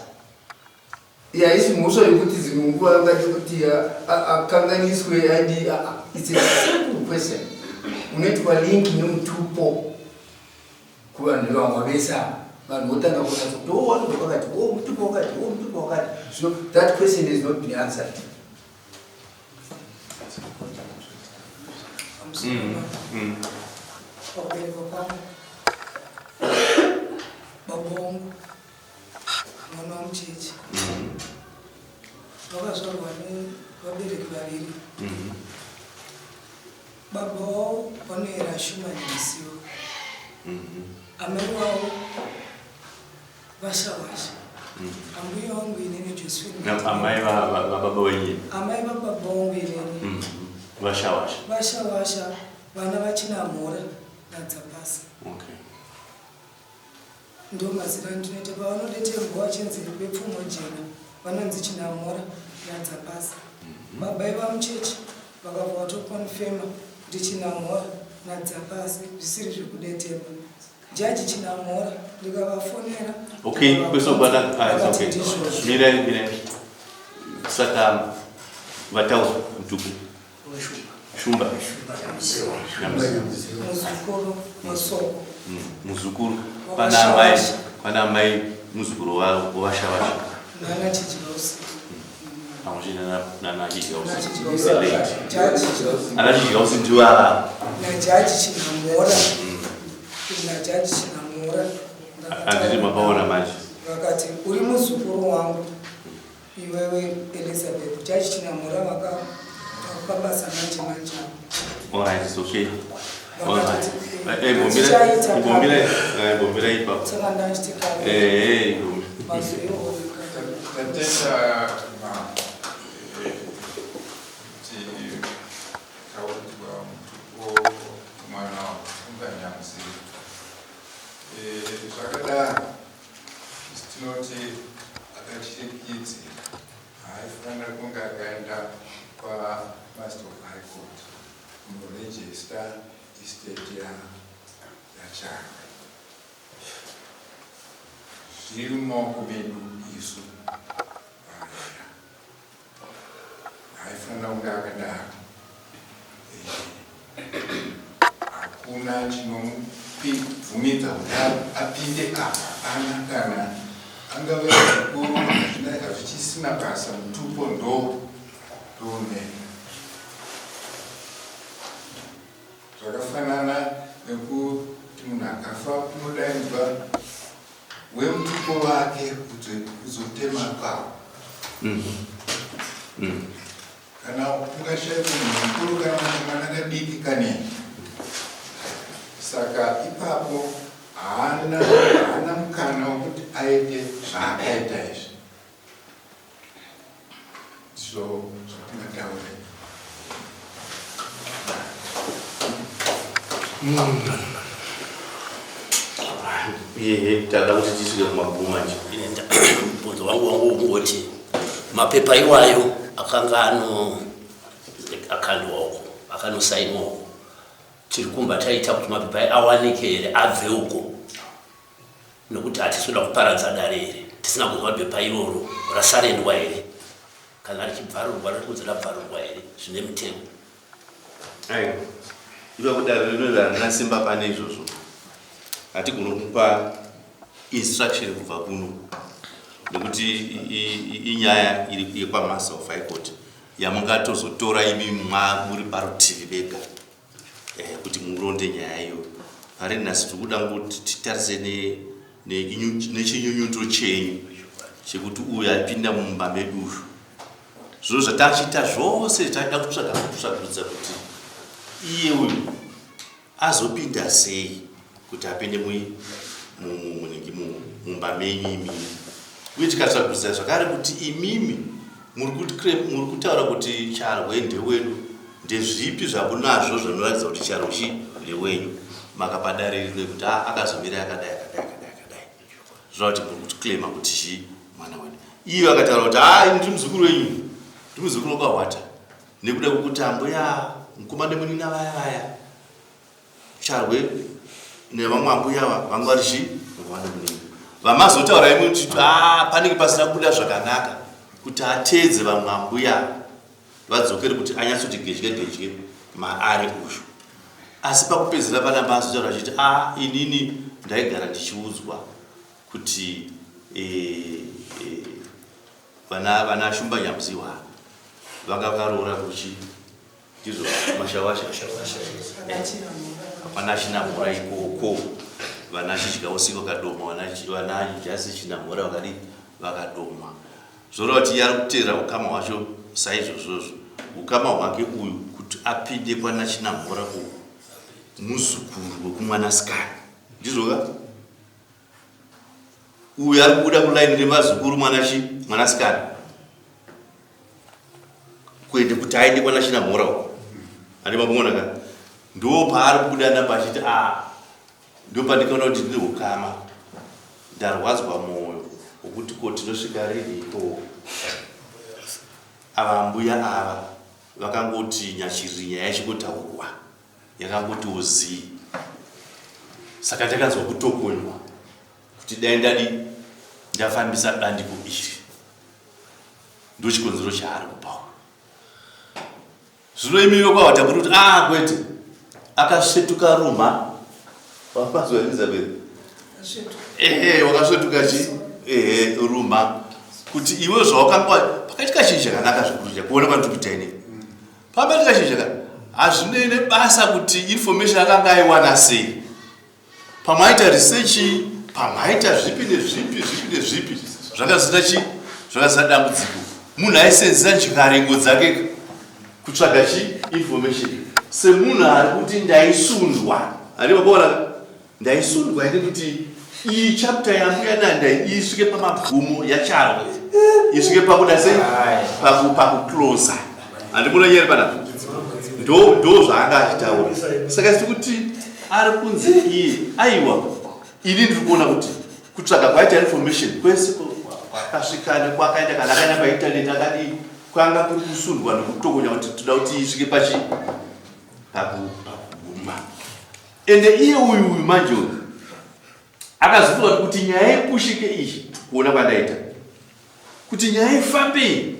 Haisi mhosva yekuti dzimwe nguva angati kuti akanganiswe adi it's a simple question unoitwa link nemutupo kuvanhu vamwe vese ava vanhu votanga kunatsa kuti o wanobva kwakati o mutupo wakati o mutupo wakati so that question has not been answered. Pakuberekwa kwangu baba wangu mwana wamucheche vakazvarwa nevabereki vaviri. Baba wavo vanoera Shuma Nyamisiwa, amai wavo Vashawasha, ambuya wangu inini Josephine. Amai vababa wenyu? Amai vababa wangu inini. Vashawasha. Vashawasha, vana vaChinamhora naDzapasa. Okay. Ndomazita andinoita pavanodetembo vachinzi vepfumo jena vanonzi Chinamhora naDzapasa. Baba iva muchechi vakabva vatokonfema kuti Chinamhora naDzapasi zvisiri zvekudetemba. Jaji Chinamhora ndikavafonera. Okay, kwese kubata ah, it's okay. Mirai, mirai. Saka vataura mutuku. Shumba. Muzukuru Musoko. Muzukuru. Pana amai, pana amai muzukuru wavashavasha. Nana Chidyausi. Pamwe chete nana Chidyausi. Ana Chidyausi ndiwo ava. Najaji Chinamhora. Najaji Chinamhora. Handiti mapaona manje. Vakati uri muzukuru wangu. Iwewe Elizabeth Judge Chinamhora vaka basa manje manje. Alright, it's okay. Alright. Eh, bombira, bombira, eh, bombira ipapo. Saka ndachitika. Eh, eh, Tatenda ma kuti kaudzwa mutupo mwana wakufunga nyamuzivi. Zvakadaro Tinoti akachirikidzira haaifanira kunge akaenda kwaMaster of High Court kunoregister estate yaCharwe. Zviri mumaoko medu isu varera. Haifanira kunge akadaro. Hakuna chinomubvumidza kuti apinde apa, hapana kana angave zvikuru hazvichisina basa, mutupo ndo ndoumene. Zvakafanana nekuti munhu akafa unodaidzwa wemutupo wake kuzotema kwawo. Kana ungashaikwa munhu mukuru kana mwana kadiki kanei. Saka ipapo haana haana mukana wekuti aite zvaakaita izvi. Ndizvo zvatingataure. Ehe, tada kuti tisvike kumagumo manje. Mubvunzo wangu wangu ungoti mapepa iwayo akanga ano akandwa uko akanosainwa uko tiri kumba taita kuti mapepa ayo awanike here abve uko nokuti hatisi kuda kuparadza dare here tisina kunzwa bepa iroro rasarendwa here kana richibvarurwa riri kunzi rabvarurwa here zvine mutemo. Aiwa, ipapo dare rino harina simba pane izvozvo. Hatigoni kupa instruction kubva kuno nekuti inyaya iri yekwaMaster of High Court yamungatozotora imi muri parutivi vega eh, kuti muronde nyaya iyoyo. Pari nhasi tiri kuda kuti titarise nechinyunyuto chenyu chekuti uyu apinda mumba medu uyu. Zviro zvatachiita zvose taida kutsvaga kutsvagurudza kuti iye uyu azopinda sei kuti apinde munhingi mumba menyu imimi, uye tikatsvagurudza zvakare kuti imimi muri kutaura kuti Charwe ndewedu, ndezvipi zvamunazvo zvinoratidza kuti Charwe chi ndewenyu? Makapa dare rino kuti akazomira akadai akadai akadai akadai, zvinova kuti muri kuclaima kuti chi mwana wedu. Iye akataura kuti ha ndiri muzukuru wenyu, ndiri muzukuru wakahwata nekuda kwekuti ambuya mukoma nemunina vaya vaya Charwe nevamwe ambuya ava vanga vari chi mukoma nemunina vamazotaura imwe kuti ah, panenge pasina kubuda zvakanaka kuti ateedze vamwe ambuya vadzokere kuti anyatsoti gedye gedye maari uyu. Asi pakupedzisira panamba azotaura achiti a ah, inini ndaigara ndichiudzwa kuti e, e, vana vana Shumba Nyamziwa vanga vakaroora kuchi ndizvo mashawasha hapana Chinamhora ikoko, vana Chidyausiku vakadoma, vana Jasi Chinamhora vakadii vakadoma. Zvoreva kuti iye ari kuteerera ukama hwacho saizvozvozvo ukama hwake uyu kuti apinde kwana Chinamhora uku muzukuru wekumwanasikana, ndizvo ka? Uyu ari kubuda kulaini remazukuru mwana chi mwanasikana kuende kuti aende kwana Chinamhora uku, ane mamuona ka? Ndo paari kubuda namba achiti a ndo pandikaona kuti ndine ukama, ndarwadzwa mwoyo wokuti ko tinosvika rini ikoko. Ava mbuya ava vakangoti nyachiriri nyaya yachingotaurwa yakangotiwo zii, saka ndakanzwa kutokonywa kuti dai ndadi ndafambisa bandiko iri. Ndochikonzero chaari kupawo zvino. Imi vekwahwata muri kuti a kwete, akasvetuka ruma wapazwa Elizabeth, ehe, wakasvetuka chi ehe ruma kuti iwe zvawakanga pakaitika chinhu chakanaka zvikuru chakuona kwandiri kuita inini pamaitika chinhu chakanaka hazvinei nebasa kuti information akanga aiwana sei, pamwe aita research, pamwe aita zvipi nezvipi zvipi nezvipi, zvakazita chi zvakazita dambudziko. Munhu aisenzesa nzvikarengo dzake kutsvaga chi information semunhu ari kuti ndaisundwa, ari makuona ndaisundwa ine kuti iyi chapter yambuya Nanda isvike pamagumo yaCharwe, isvike pakuda sei pakuclosa. Handikuona nyaya panapa, ndo zvaanga achitaura. Saka tiri kuti ari kunzi iye aiwa, ini ndiri kuona kuti kutsvaga kwaita information kwese kwakasvika nekwakaenda, kana akaenda paintaneti akadii, kwanga kuri kusundwa nekutokonya kuti toda kuti isvike pachi pakuguma. Ende iye uyu uyu manje uyu akazofunga kuti nyaya ipushike iyi, kuona kwandaita kuti nyaya ifambe iyi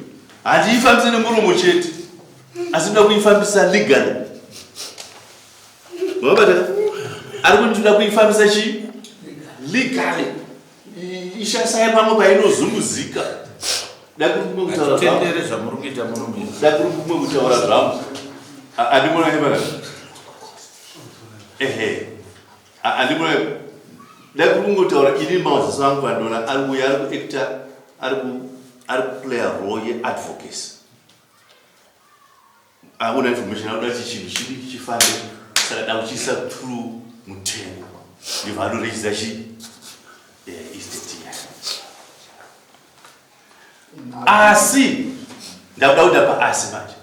handiifambise nemuromo chete, asi ndoda kuifambisa legally. Mabata ari kuti ndoda kuifambisa chi legally, ishasaya pamwe painozunguzika. Tendere zvamuri kuita murume. Dakuri kumwe kutaura zvangu, andimona nebana, ehe, andimona dakuri kungotaura ini maziso angu andiona ari uyo ari kuacta, ari kuplaya role yeadvocacy, aona information anoda kuti chinhu chidi chifambe, saka da kuchiisa through mutemo, ndibva anorejista chi estate yake. Asi ndakuda kuda paasi manje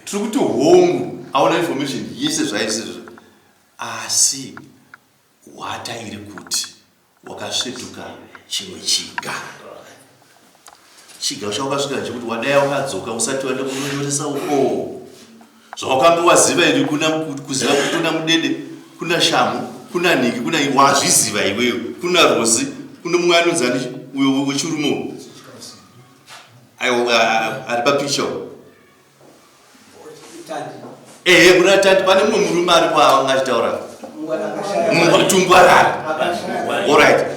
tiri kuti hongu aona information yese zvaisizvo. Asi hwata iri kuti wakasvetuka chimwe chiga. Chiga chawakasvika chekuti wadai wakadzoka usati waenda kunonyoresa uko. Zvawakambe waziva iri kuna kuziva kuti kuna mudede, kuna shamu, kuna nhingi, kuna wazviziva iwewe, kuna rozi, kune mumwe anonzi ani uyo wechirume uyo. Aiwa ari papicha uyo. Ehe, kuna tandi pane mumwe murume aripo anga achitaura tungwarari. Alright,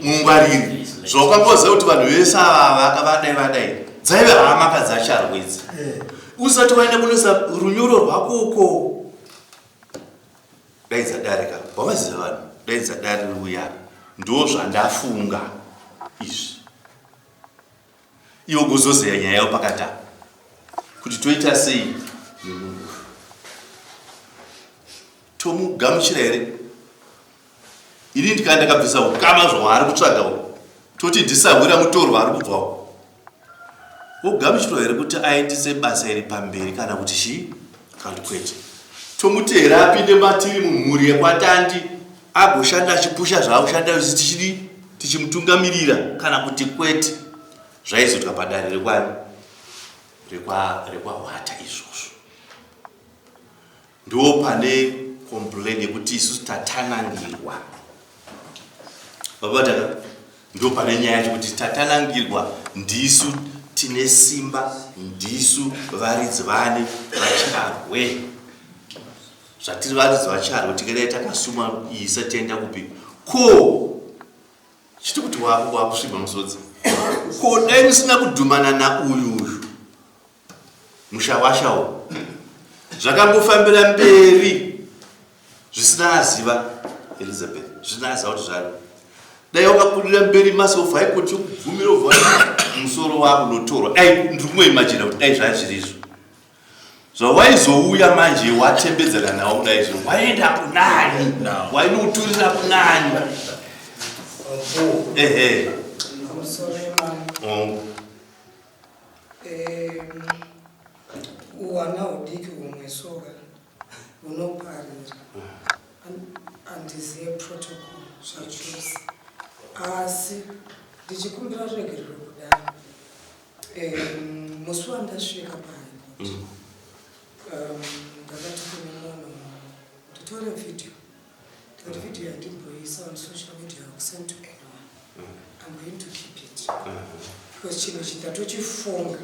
mungwariri. Zvawakamboziva kuti vanhu vese ava vakavadai vadai dzaive hama kadzacharwe idzi. Usati waenda kunoisa runyoro rwako uko daidza dare ka wavaziva vanhu daidza dare riuya ndo zvandafunga izvi. Iwe kuzozeya nyaya yavo pakati apa kuti toita sei nemunhu uyu tomugamuchira here ini ndikana ndakabvisa ukama zvaari kutsvaga uku toti ndisahwira mutorwa ari kubva uku wogamuchirwa here kuti aendese basa iri pamberi kana kuti chii kana kuti kwete tomuti here apinde matiri mumhuri yekwatandi agoshanda achipusha zvaakushanda tichidii tichimutungamirira kana kuti kwete zvaizoitwa padare rekwani rekwahwata izvozvo ndo pane complain yekuti isusu tatanangirwa babataka ndo pane nyaya yacho kuti tatanangirwa ndisu tine simba ndisu varidzi vane vacharwe zvatiri varidzi vacharwe tingadai takasuma isa tienda kupi ko chiti kuti wakusviba musodzi ko dai musina kudhumana nauyu uyu mushawasha uyu zvakambofambira mberi zvisina aziva Elizabeth zvisina aziva kuti zvani dai wakabudira mberi masofa haikoti yokubvumira ubva musoro wako unotorwa dai ndiri kungoimajina kuti dai zvaa zviri izvo zvawaizouya manje watembedzana nawo kudai zvo waenda kunani wainoturira kunani ehe Uwana hudiki humwe soka hunoparira handizive protocol zvachose asi ndichikumbira ruregerero kudaro musi wandasvika pahaikoti ndakati kune munhu nditore video ndikati video yandimboisa on social media send to anyone I'm going to keep it because chinhu ichi ndatochifunga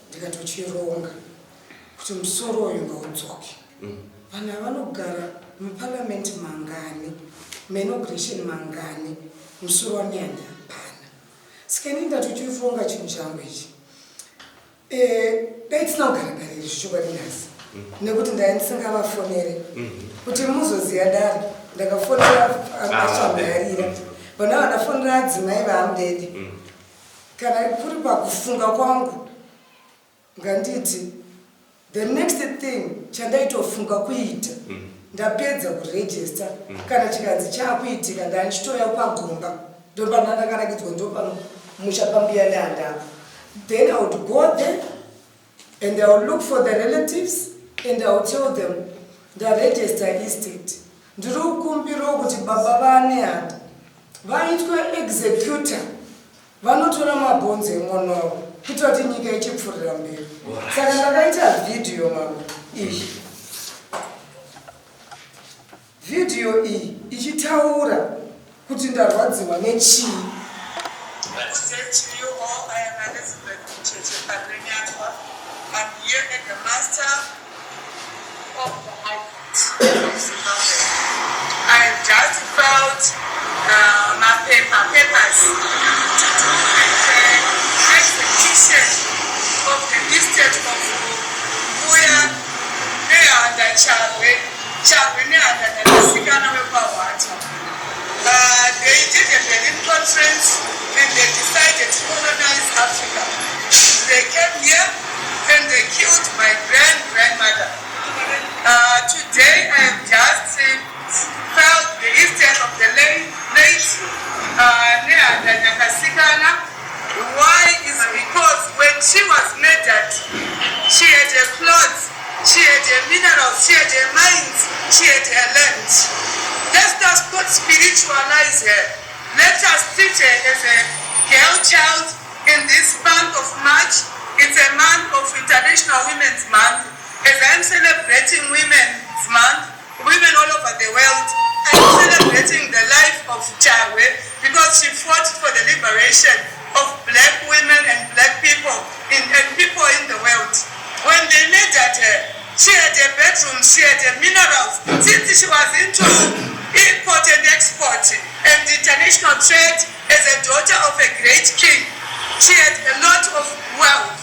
ndikatochironga kuti musoro uyu ngaudzoke vanhu ava vanogara muparliament mangani mainauguration mangani musoro wamiyani hapana saka ini ndatochifunga chinhu changu ichi eh, dai tisina kugara dare iri zvichokwadi nhasi nekuti ndai ndisingavafonere kuti muzoziva dare ndakafonera achamharira vana vandafonera adzimai vaamudede kana kuri pakufunga kwangu nganditi the next thing chandaitofunga kuita ndapedza kuregister kana chikanzi chakuitika ndandichitouya pagomba ndopana ndakanakidzwa ndopano musha pambuya nehandapo then I would go there and I would look for the relatives and I would tell them ndaregister estate ndiri kukumbirawo kuti baba vanehanda vaitwe executor vanotora mabhonzo emwana wavo kuitira kuti nyika ichipfuurira mberi saka ndakaita vhidhiyo mambo iyi vhidhiyo iyi ichitaura kuti ndarwadziwa nechii Good day to you all. I am Elizabeth Mucheche Parirenyatwa. I'm here at the Master of the High Court of Zimbabwe. I have just filed my papers to do with the execution of the estate of Mbuya Nehanda Charwe, Charwe Nehanda Nyakasikana wekwaHwata. They did a Berlin conference and they decided to colonize Africa. They came here and they killed my grand-grandmother. Today I have just filed the estate of the late Nehanda Nyakasikana. Why is because when she was murdered, she had her clothes, she had her minerals, she had her mines, she had her land. Let us not spiritualize her. Let us treat her as a girl child in this month of March. It's a month of International Women's Month. As I'm celebrating Women's Month, women all over the world, I'm celebrating the life of Charwe because she fought for the liberation of black women and black people in, and people in the world. When they murdered her, she had a bedroom, she had a minerals. Since she was into import and export and international trade as a daughter of a great king, she had a lot of wealth.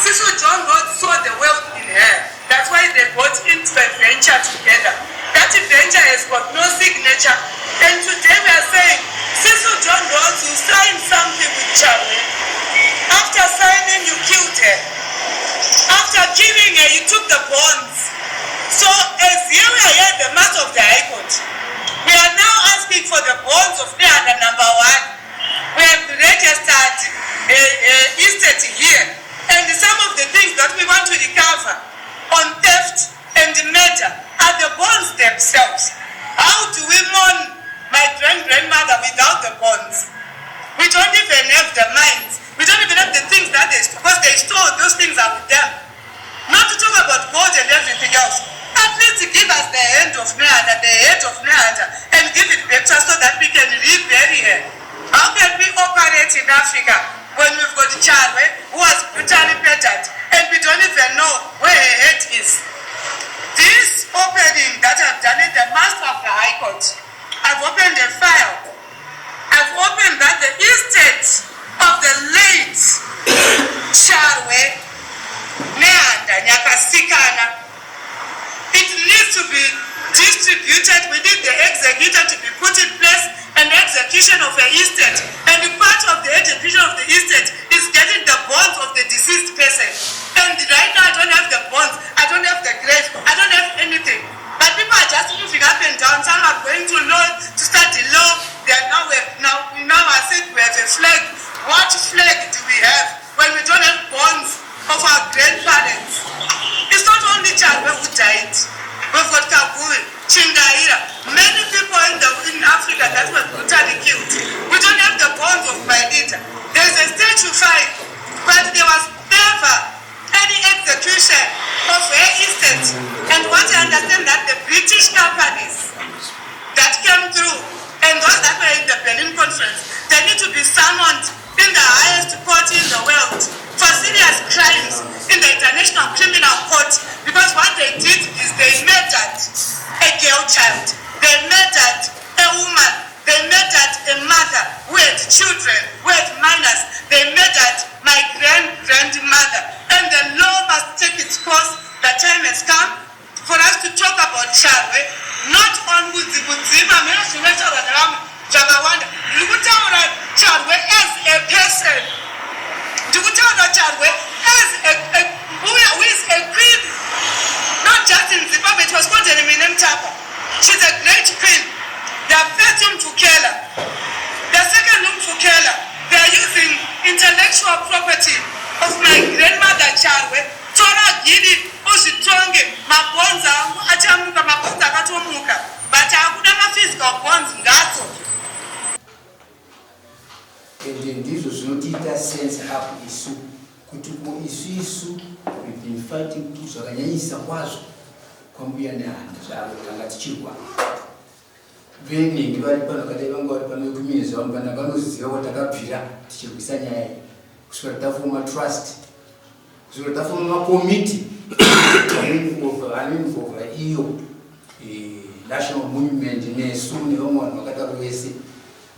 Cecil John Rhodes saw the wealth in her. That's why they got into a venture together. That venture has got no signature. And today we are saying, Cecil John Rhodes, you signed something with Charlie. After signing, you killed her. After killing her, you took the bonds. So as here we are here, the master of the High Court, we are now asking for the bonds of Nehanda number one. We have registered estate here. And some of the things that we want to recover on theft and murder are the bonds themselves. How do we mourn my grand-grandmother without the bonds? We don't even have the mines. We don't even have the things that they stole, because they stole those things are with them. Not to talk about gold and everything else. At least give us the hand of Nehanda, the head of Nehanda, and give it back to us so that we can rebury her. How can we operate in Africa when we've got Charwe, who was brutally murdered, and we don't even know where her head is? This opening that I've done at the Master of the High Court, I've opened a file. I've opened that the estate of the late Charwe Nehanda Nyakasikana, it needs to be distributed. We need the executor to be put in place and execution of the estate. And the part of the execution of the estate is getting the bonds of the deceased person. And right now I don't have the bonds, I don't have the grave, I don't have anything. But people are just moving up and down. Some are going to law to study law. They are now, we have, now, now I said we have a flag. What flag do we have when we don't have bonds of our grandparents? It's not only Charwe who died. We've got Kaguvi, Chingaira, many people in Africa that were brutally killed. We don't have the bones of my leader. There's a statue file, but there was never any execution of her estate. And what I understand that the British companies that came through and those that were in the Berlin conference, they need to be summoned in the highest court in the world for serious crimes in the International Criminal Court, because what they did is they murdered a girl child, they murdered a woman, they murdered a mother who had children, who had minors, they murdered my grand-grandmother. And the law must take its course. The time has come for us to talk about Charwe, not on kudzima mhino zvinotaurwa nevamwe zvakawanda. Ndiri kutaura Charwe as a person. Ndiri kutaura Charwe as a mbuya who is a queen, not just in Zimbabwe. It was called Mutapa. She's a great queen. The first Umvukela, the second Umvukela, they are using intellectual property of my grandmother Charwe. Tora gidi uzvitonge. Mabhonzo angu achamuka, mabhonzo akatomuka, but akuda maphysical bones ngadzo. Ende ndizvo zvinotiita sense up isu kuti ko isu we've been fighting zvakanyanyisa kwazvo kwambuya Nehanda zvavo. Tanga tichirwa venenge vari pano, kadai vanga vari pano vekuminezi vanhu pana vanoziva kwatakabvira tichirwisa nyaya iyi kusvikira tafoma trust, kusvikira tafoma makomiti anoinvolva iyo national monument nesu nevamwe vanhu vakadaro vese.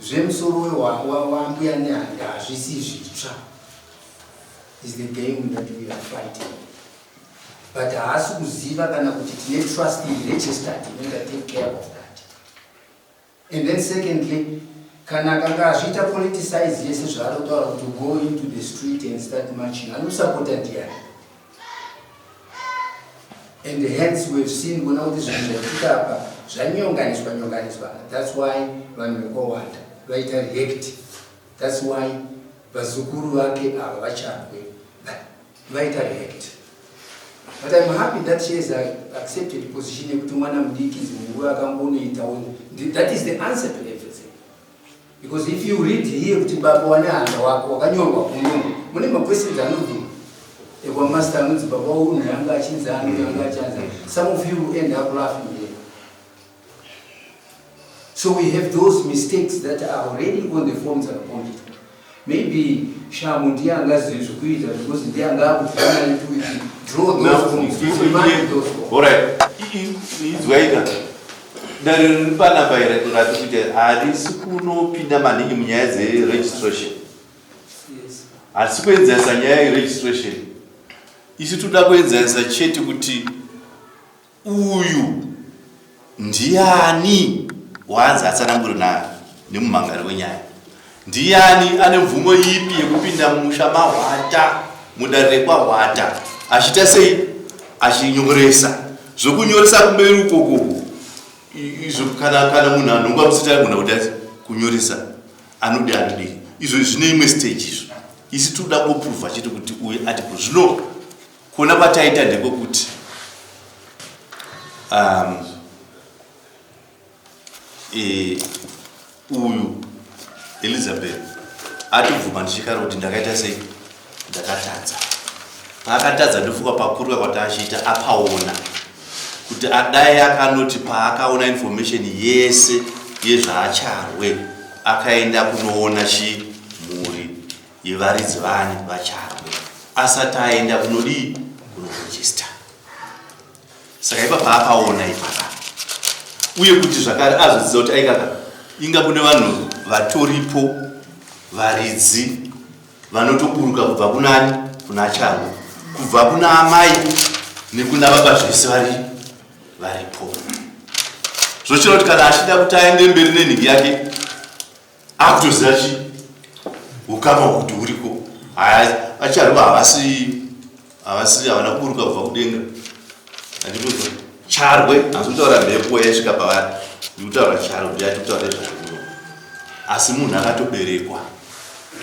Zvemusoro wambuya Nehanda hazvisi zvitsva, is the game that we are fighting, but haasi kuziva kana kuti tine trust registered inoita take care of that. And then secondly, kana akanga azviita politicize yese zvaari kutaura kuti go into the street and start marching, anosapota ndiani? And hence we've seen kuona kuti zvinhu zvaitika apa zvanyonganiswa nyonganiswa. That's why vanhu vekowanda vaita react. That's why vazukuru vake ava vaCharwe vaita react. But I'm happy that she has accepted position yekuti mwana mudiki dzimwe nguva akangonoitawo. That is the answer to everything. Because if you read here kuti baba waNehanda wako wakanyorwa kuno mune maquestions anobvunwa ekwamaster anonzi baba unhu yanga achinzi ani yanga achanzi. Some of you end up laughing here. So we have those mistakes that are already on the forms akakompitwa. Maybe Shamu ndiye angazive zvekuita because ndiye anga akufanira to draw those forms, to remind those forms. Alright, inzwaika dare riri panapa iri rati kuti harisi kunopinda maningi munyaya dzeregistration. Hatisi kuenzanisa nyaya yeregistration. Isu toda kuenzanisa chete kuti Uyu ndiani waanzi atsanangure na nemumhangari wenyaya? Ndiani ane mvumo ipi yekupinda mumusha maHwata mudare rekwaHwata achiita sei achinyoresa? Zvokunyoresa kumberi ukoko izvo kana kana munhu anhongwa musiti anogona kuti ati kunyoresa anodi anodii izvo zvine imwe stage izvo isi tinoda kuprova chete kuti uyu ati zvino Kuona kwataita ndekwekuti um, e, uyu Elizabeth atobvuma ndichikara kuti ndakaita sei ndakatadza. Paakatadza ndofunga pakuruka kwati achiita apaona kuti adai akanoti paakaona information yese yezvaacharwe akaenda kunoona chimhuri yevaridzi vani vacharwe asati aenda kunodii kunoregister saka ipapa apaona ipapa uye kuti zvakare azodzidza kuti aikaka inga kune vanhu vatoripo varidzi vanotoburuka kubva kunani kuna charwe kubva kuna amai nekuna baba zvese vari varipo zvochira kuti kana achida kuti aende mberi nenhingi yake akutoziva chi ukama kuti huriko acharwa havasi havasi havana kuburuka kubva kudenga andikuza charwe hanzi kutaura mhepo yaisvika pavari ndikutaura charwe ndiyati kutaura nezvakuno asi munhu akatoberekwa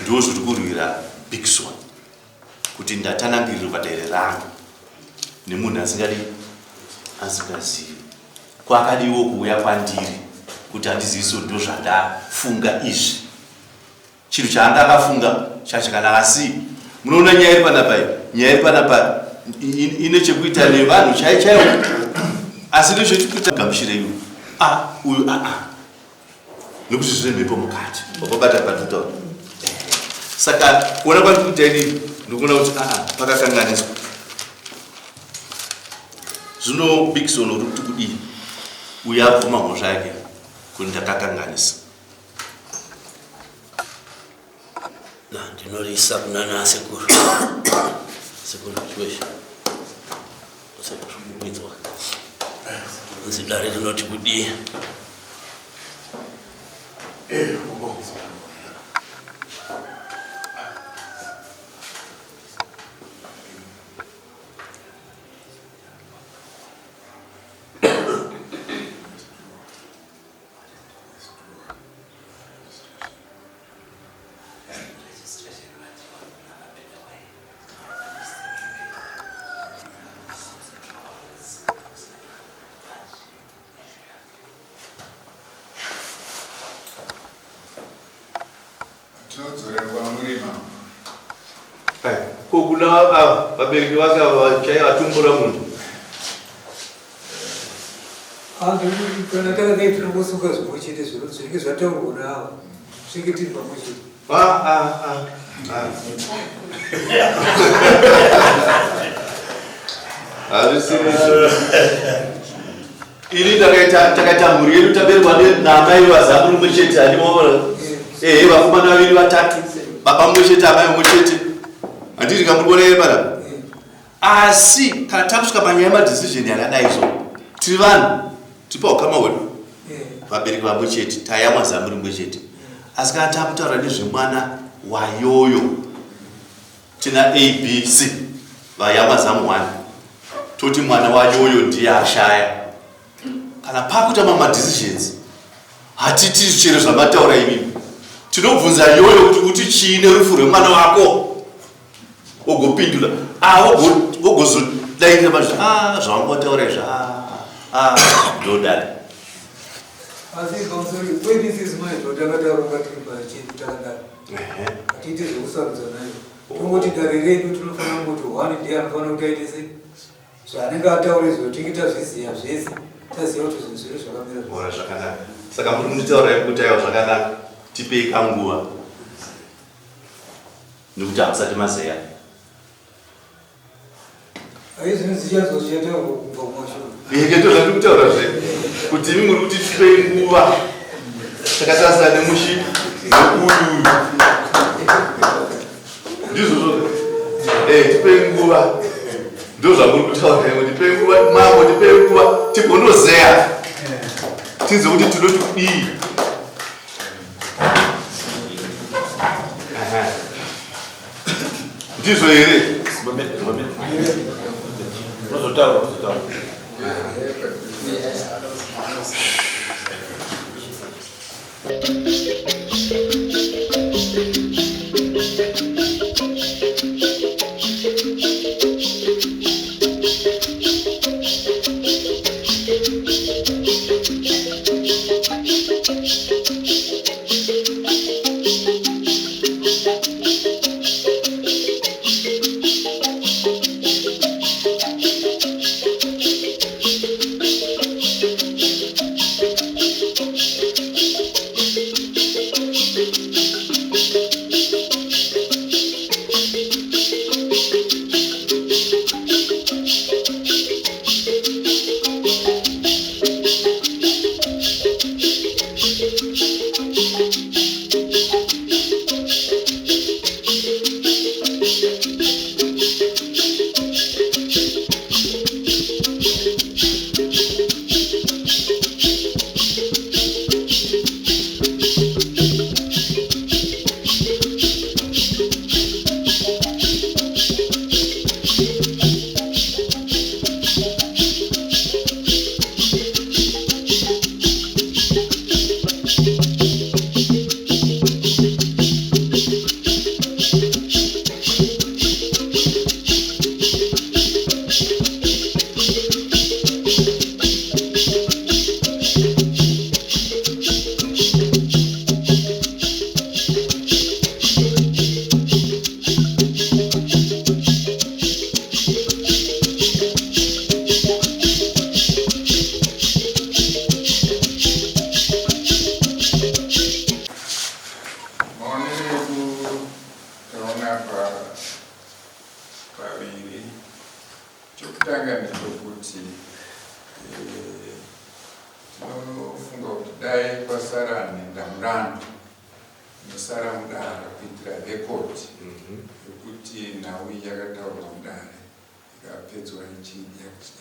ndo zviri kurwira bigson kuti ndatanangirirwa dere rangu nemunhu asingadi asingazivi Kwakadiwo kuuya kwandiri kuti andizivisewo ndozvandafunga izvi. Chinhu chaanga akafunga chachakanaka asi munoona nyaya iri panapa iyi, nyaya iri panapa ine chekuita nevanhu chai chaiwo asi ine chekuita gamuchire iwe a uyu a a nekuti zvine mhepo mukati wakabata patutaura saka kuona kwandiri kuita inini ndikuona kuti aa pakakanganiswa Zvino Bigson uri kuti kudii? Uyo abvuma mhosva yake kuti ndakakanganisa. Na ndinorisa kuna nasekuru. Sekuru Chiweshe. Sekuru Kumidzwa. Nzi dare rinoti kudii? Eh, Tinodzorera kwamuri mambo. Ko kuna ava vabereki vake ava chai vatumbura munhu. Kana takadai tinongosunga zvimwe chete zviro zvinenge zvataurwa naavo zvinenge tiri pamwe chete. Ah, ah, ah. Hazvisiri ini takaita takaita mhuri yedu taberekwa naamai vazamu rimwe chete handimoona ehe vakomana vaviri vatatu baba mumwe chete amai mumwe chete handiti kamuri kuona here panapa asi kana takusvika panyaya yemadecision yakadai so tiri vanhu tiri paukama hwedu vabereki vamwe chete tayamwa zamu rimwe chete asi kana takutaura nezvemwana wayoyo Tina A, B, C vayamwa zamu one toti mwana wayoyo ndiye ashaya. Kana pakuita mamwe madecisions hatiti chero zvamataura imimi tinobvunza yoyo kuti uti chii nerufu rwemwana wako ogopindura ah, ogozotaura Dai ndabazvi ah zvawangotaura izvi ah ah ndodari. Asi pamusoro kwedu isusu manje totanga taronga tiri pachedu takadaro. Hatiite zvekusarudza nayo. Tongoti dare redu tinofanira kungoti one ndiye anofanira kuti aite sei zvaanenge ataura izvo tinge tazviziva zvese taziva kuti zvinhu zvedu zvakamira Ora zvakanaka. Saka muri kunditaura kuti aiwa zvakanaka. Tipei kanguva. Nekuti hamusati mazeya. Eke ndozvandiri kutaura zve kuti imi muri kuti tipei nguva takatarisa nemushi neuyu ndizvozvo eh, tipei nguva ndozvamuri kutaura imo tipei nguva mambo tipei nguva tigondozeya tinzwe kuti tinoti kudii Ndizvo here? Unozotaura, unozotaura. Maonero edu taona pa paviri. Chokutanga ndechokuti eh, tinofunga kuti dai kwasara nhendamurandu inosara mudare kuitira rekodi yokuti nhau iyi yakataurwa mudare ikapedzwa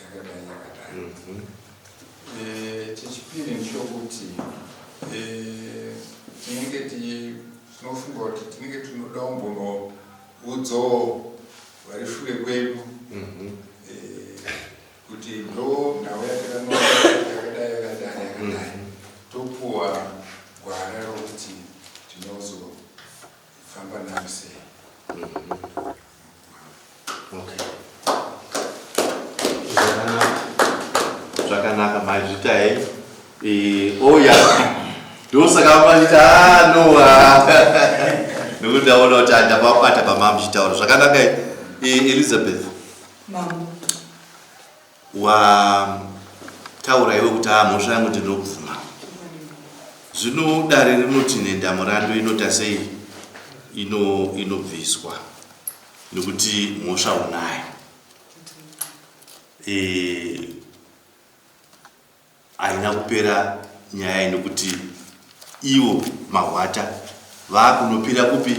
yakadai yakadai. Eh, chechipiri ndechokuti eh, tinenge tinofunga kuti tinenge tinoda kumbonoudzawo vari shure kwedu eh, kuti ndo nhau yatakanoa yakadai yakadai yakadai topuwa gwara rokuti tinozofamba naro sei. Okay. Zvakanaka mazvita he. Eh, oh yeah. Ndosaka vachiti ah no. ah." Nekuti ndaona kuti ndapabata pamamuchitaura. Zvakanaka eh, Elizabeth. Mambo. Wataura iwe kuti ah mhosva yangu ndinobvuma. Zvino dare rinoti nhendamurandu inoita sei ino inobviswa nekuti mhosva unayo. Eh, haina kupera nyaya iyi nekuti ivo mahwata vakunopira kupi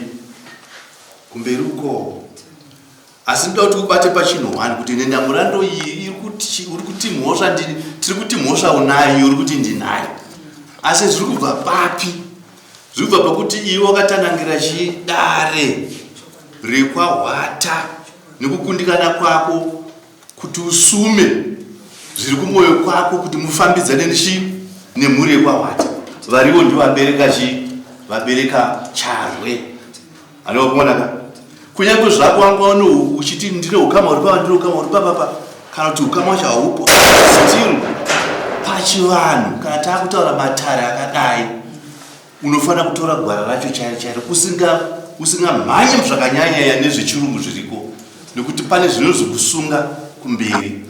kumberi uko asi ndoda kuti ubate pachinhu one kuti nendamurando iyi uri kuti mhosva tiri kuti mhosva unayo uri kuti ndinayo asi zviri kubva papi zviri kubva pakuti iwe wakatanangira chidare rekwahwata nekukundikana kwako kuti usume zviri kumwoyo kwako kuti mufambidzane nechi nemhuri yekwahwata varivo ndivabereka chi vabereka charwe anokuonaka kunyange zvako wanga une uchiti ndine ukama uri papa ndine ukama uri papapa Kana kuti ukama wacho haupo still pachivanhu kana taakutaura matare akadai unofanira kutora gwara racho chairo chairo usinga usingamhanyi zvakanyanyanya nezvechirungu zviriko nekuti pane zvinozokusunga kumberi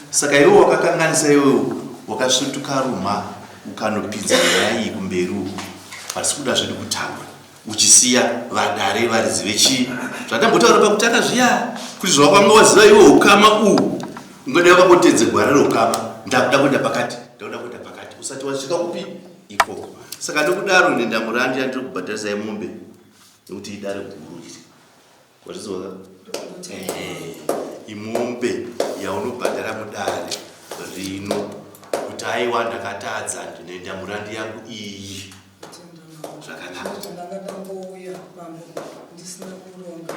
saka iwe wakakanganisa iwewe wakasvetuka ruma ukanopinza nyaya iyi kumberi uku hatisi kuda zvedu kutaura uchisiya vadare varidzi vechii zvatambotaura pakutanga zviya kuti zvawakanga waziva iwe ukama uhu ungadai wakangotedze gwara reukama ndakuda kuenda pakati ndakuda kuenda pakati usati wasvika kupi ikoko saka nokudaro ndendamurandi yandiri kubhadharisai mombe nekuti idare guru iri wazvizwa imombe yaunobhadhara mudare rino kuti aiwa ndakatadza ndinoenda murandi yangu iyi zvakanaka ndanga ndangouya bambo ndisina kuronga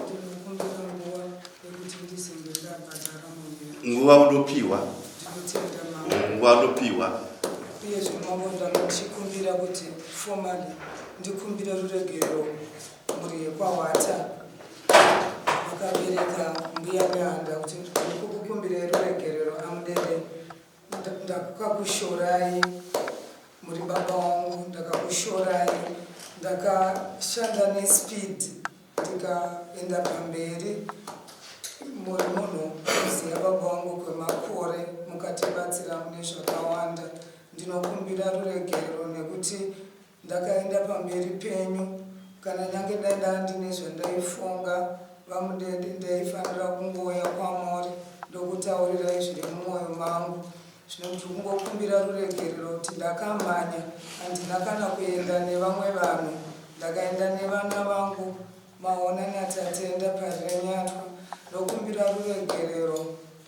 ndinokumbira nguva yekuti ndizenge ndabhadhara mombe nguva unopiwa ndinotenda mambo nguva unopiwa uyezve mambo ndanochikumbira kuti formally ndikumbire ruregerero mhuri yekwahwata vakabereka mbuya nehanda kuti ndikukukumbirei ruregerero amudede ndakakushorai muri baba wangu ndakakushorai ndakashanda nespeed ndikaenda pamberi muri munhu kuziva baba wangu kwemakore mukatibatsira mune zvakawanda ndinokumbira ruregerero nekuti Ndakaenda pamberi penyu kana nyange dai ndandine zvandaifunga vamudede ndaifanira kungouya kwamuri ndokutaurirai zviri mumwoyo mangu zvino ndiri kungokumbira ruregerero kuti ndakamhanya handina kana kuenda nevamwe vanhu ndakaenda nevana vangu maona natatenda parirenyatwa ndokumbira ruregerero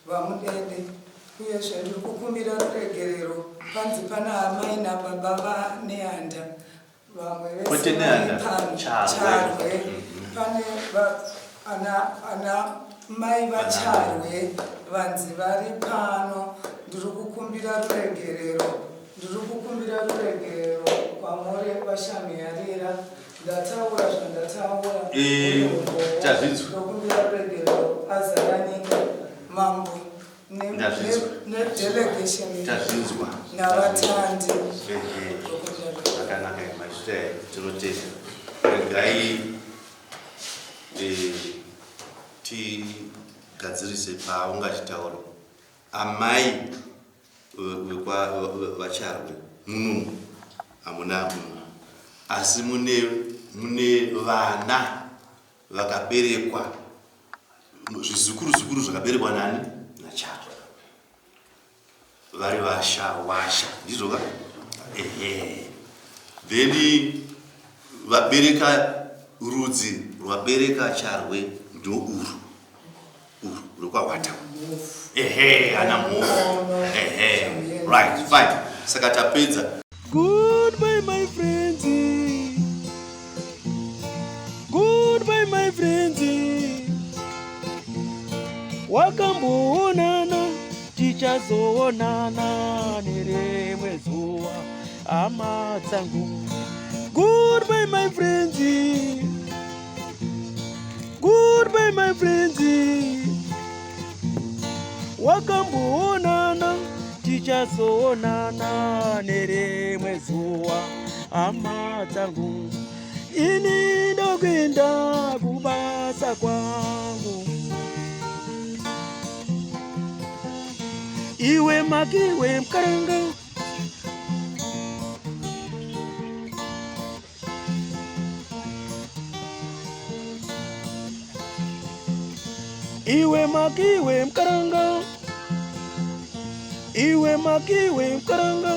Vamudede, uyezve ndiri kukumbira ruregerero panzi pana amai nababa vaNehanda vamwe Kwete vese Nehanda, vari pano Charwe. Charwe pane va- ana ana mai vaCharwe vanzi vari pano ndiri kukumbira ruregerero ndiri kukumbira ruregerero kwamuri vaShamuyarira Ndataura zvandataura. Eh, tazvinzwa. Ndokumbira ruregerero azara nyika mambo ne- Ndazvinzwa. ne- nedelegation Tazvinzwa. navatandi. Ehe. Zvakanaka mazvita tinotenda. Regai eh, tigadzirise paungachitaura. Amai vekwaVaCharwe munomu hamuna munhu asi mune mune vana vakaberekwa zvizukuru zukuru zvakaberekwa nani naCharwe vari vashawasha ndizvo ka ehe then vabereka rudzi rwabereka Charwe ndourwu uru rwekwahwata ehe ana mhofu ehe right fine saka tapedza Goodbye my friends. Goodbye my friends. Wakamboonana tichazoonana nerimwe zuva hama dzangu. Goodbye my friends. Goodbye my friends. Wakamboonana tichazoonana nerimwe zuva hama dzangu. Ini ndokuenda kubasa kwangu. Iwe makiwe mkaranga Iwe makiwe mkaranga Iwe makiwe mkaranga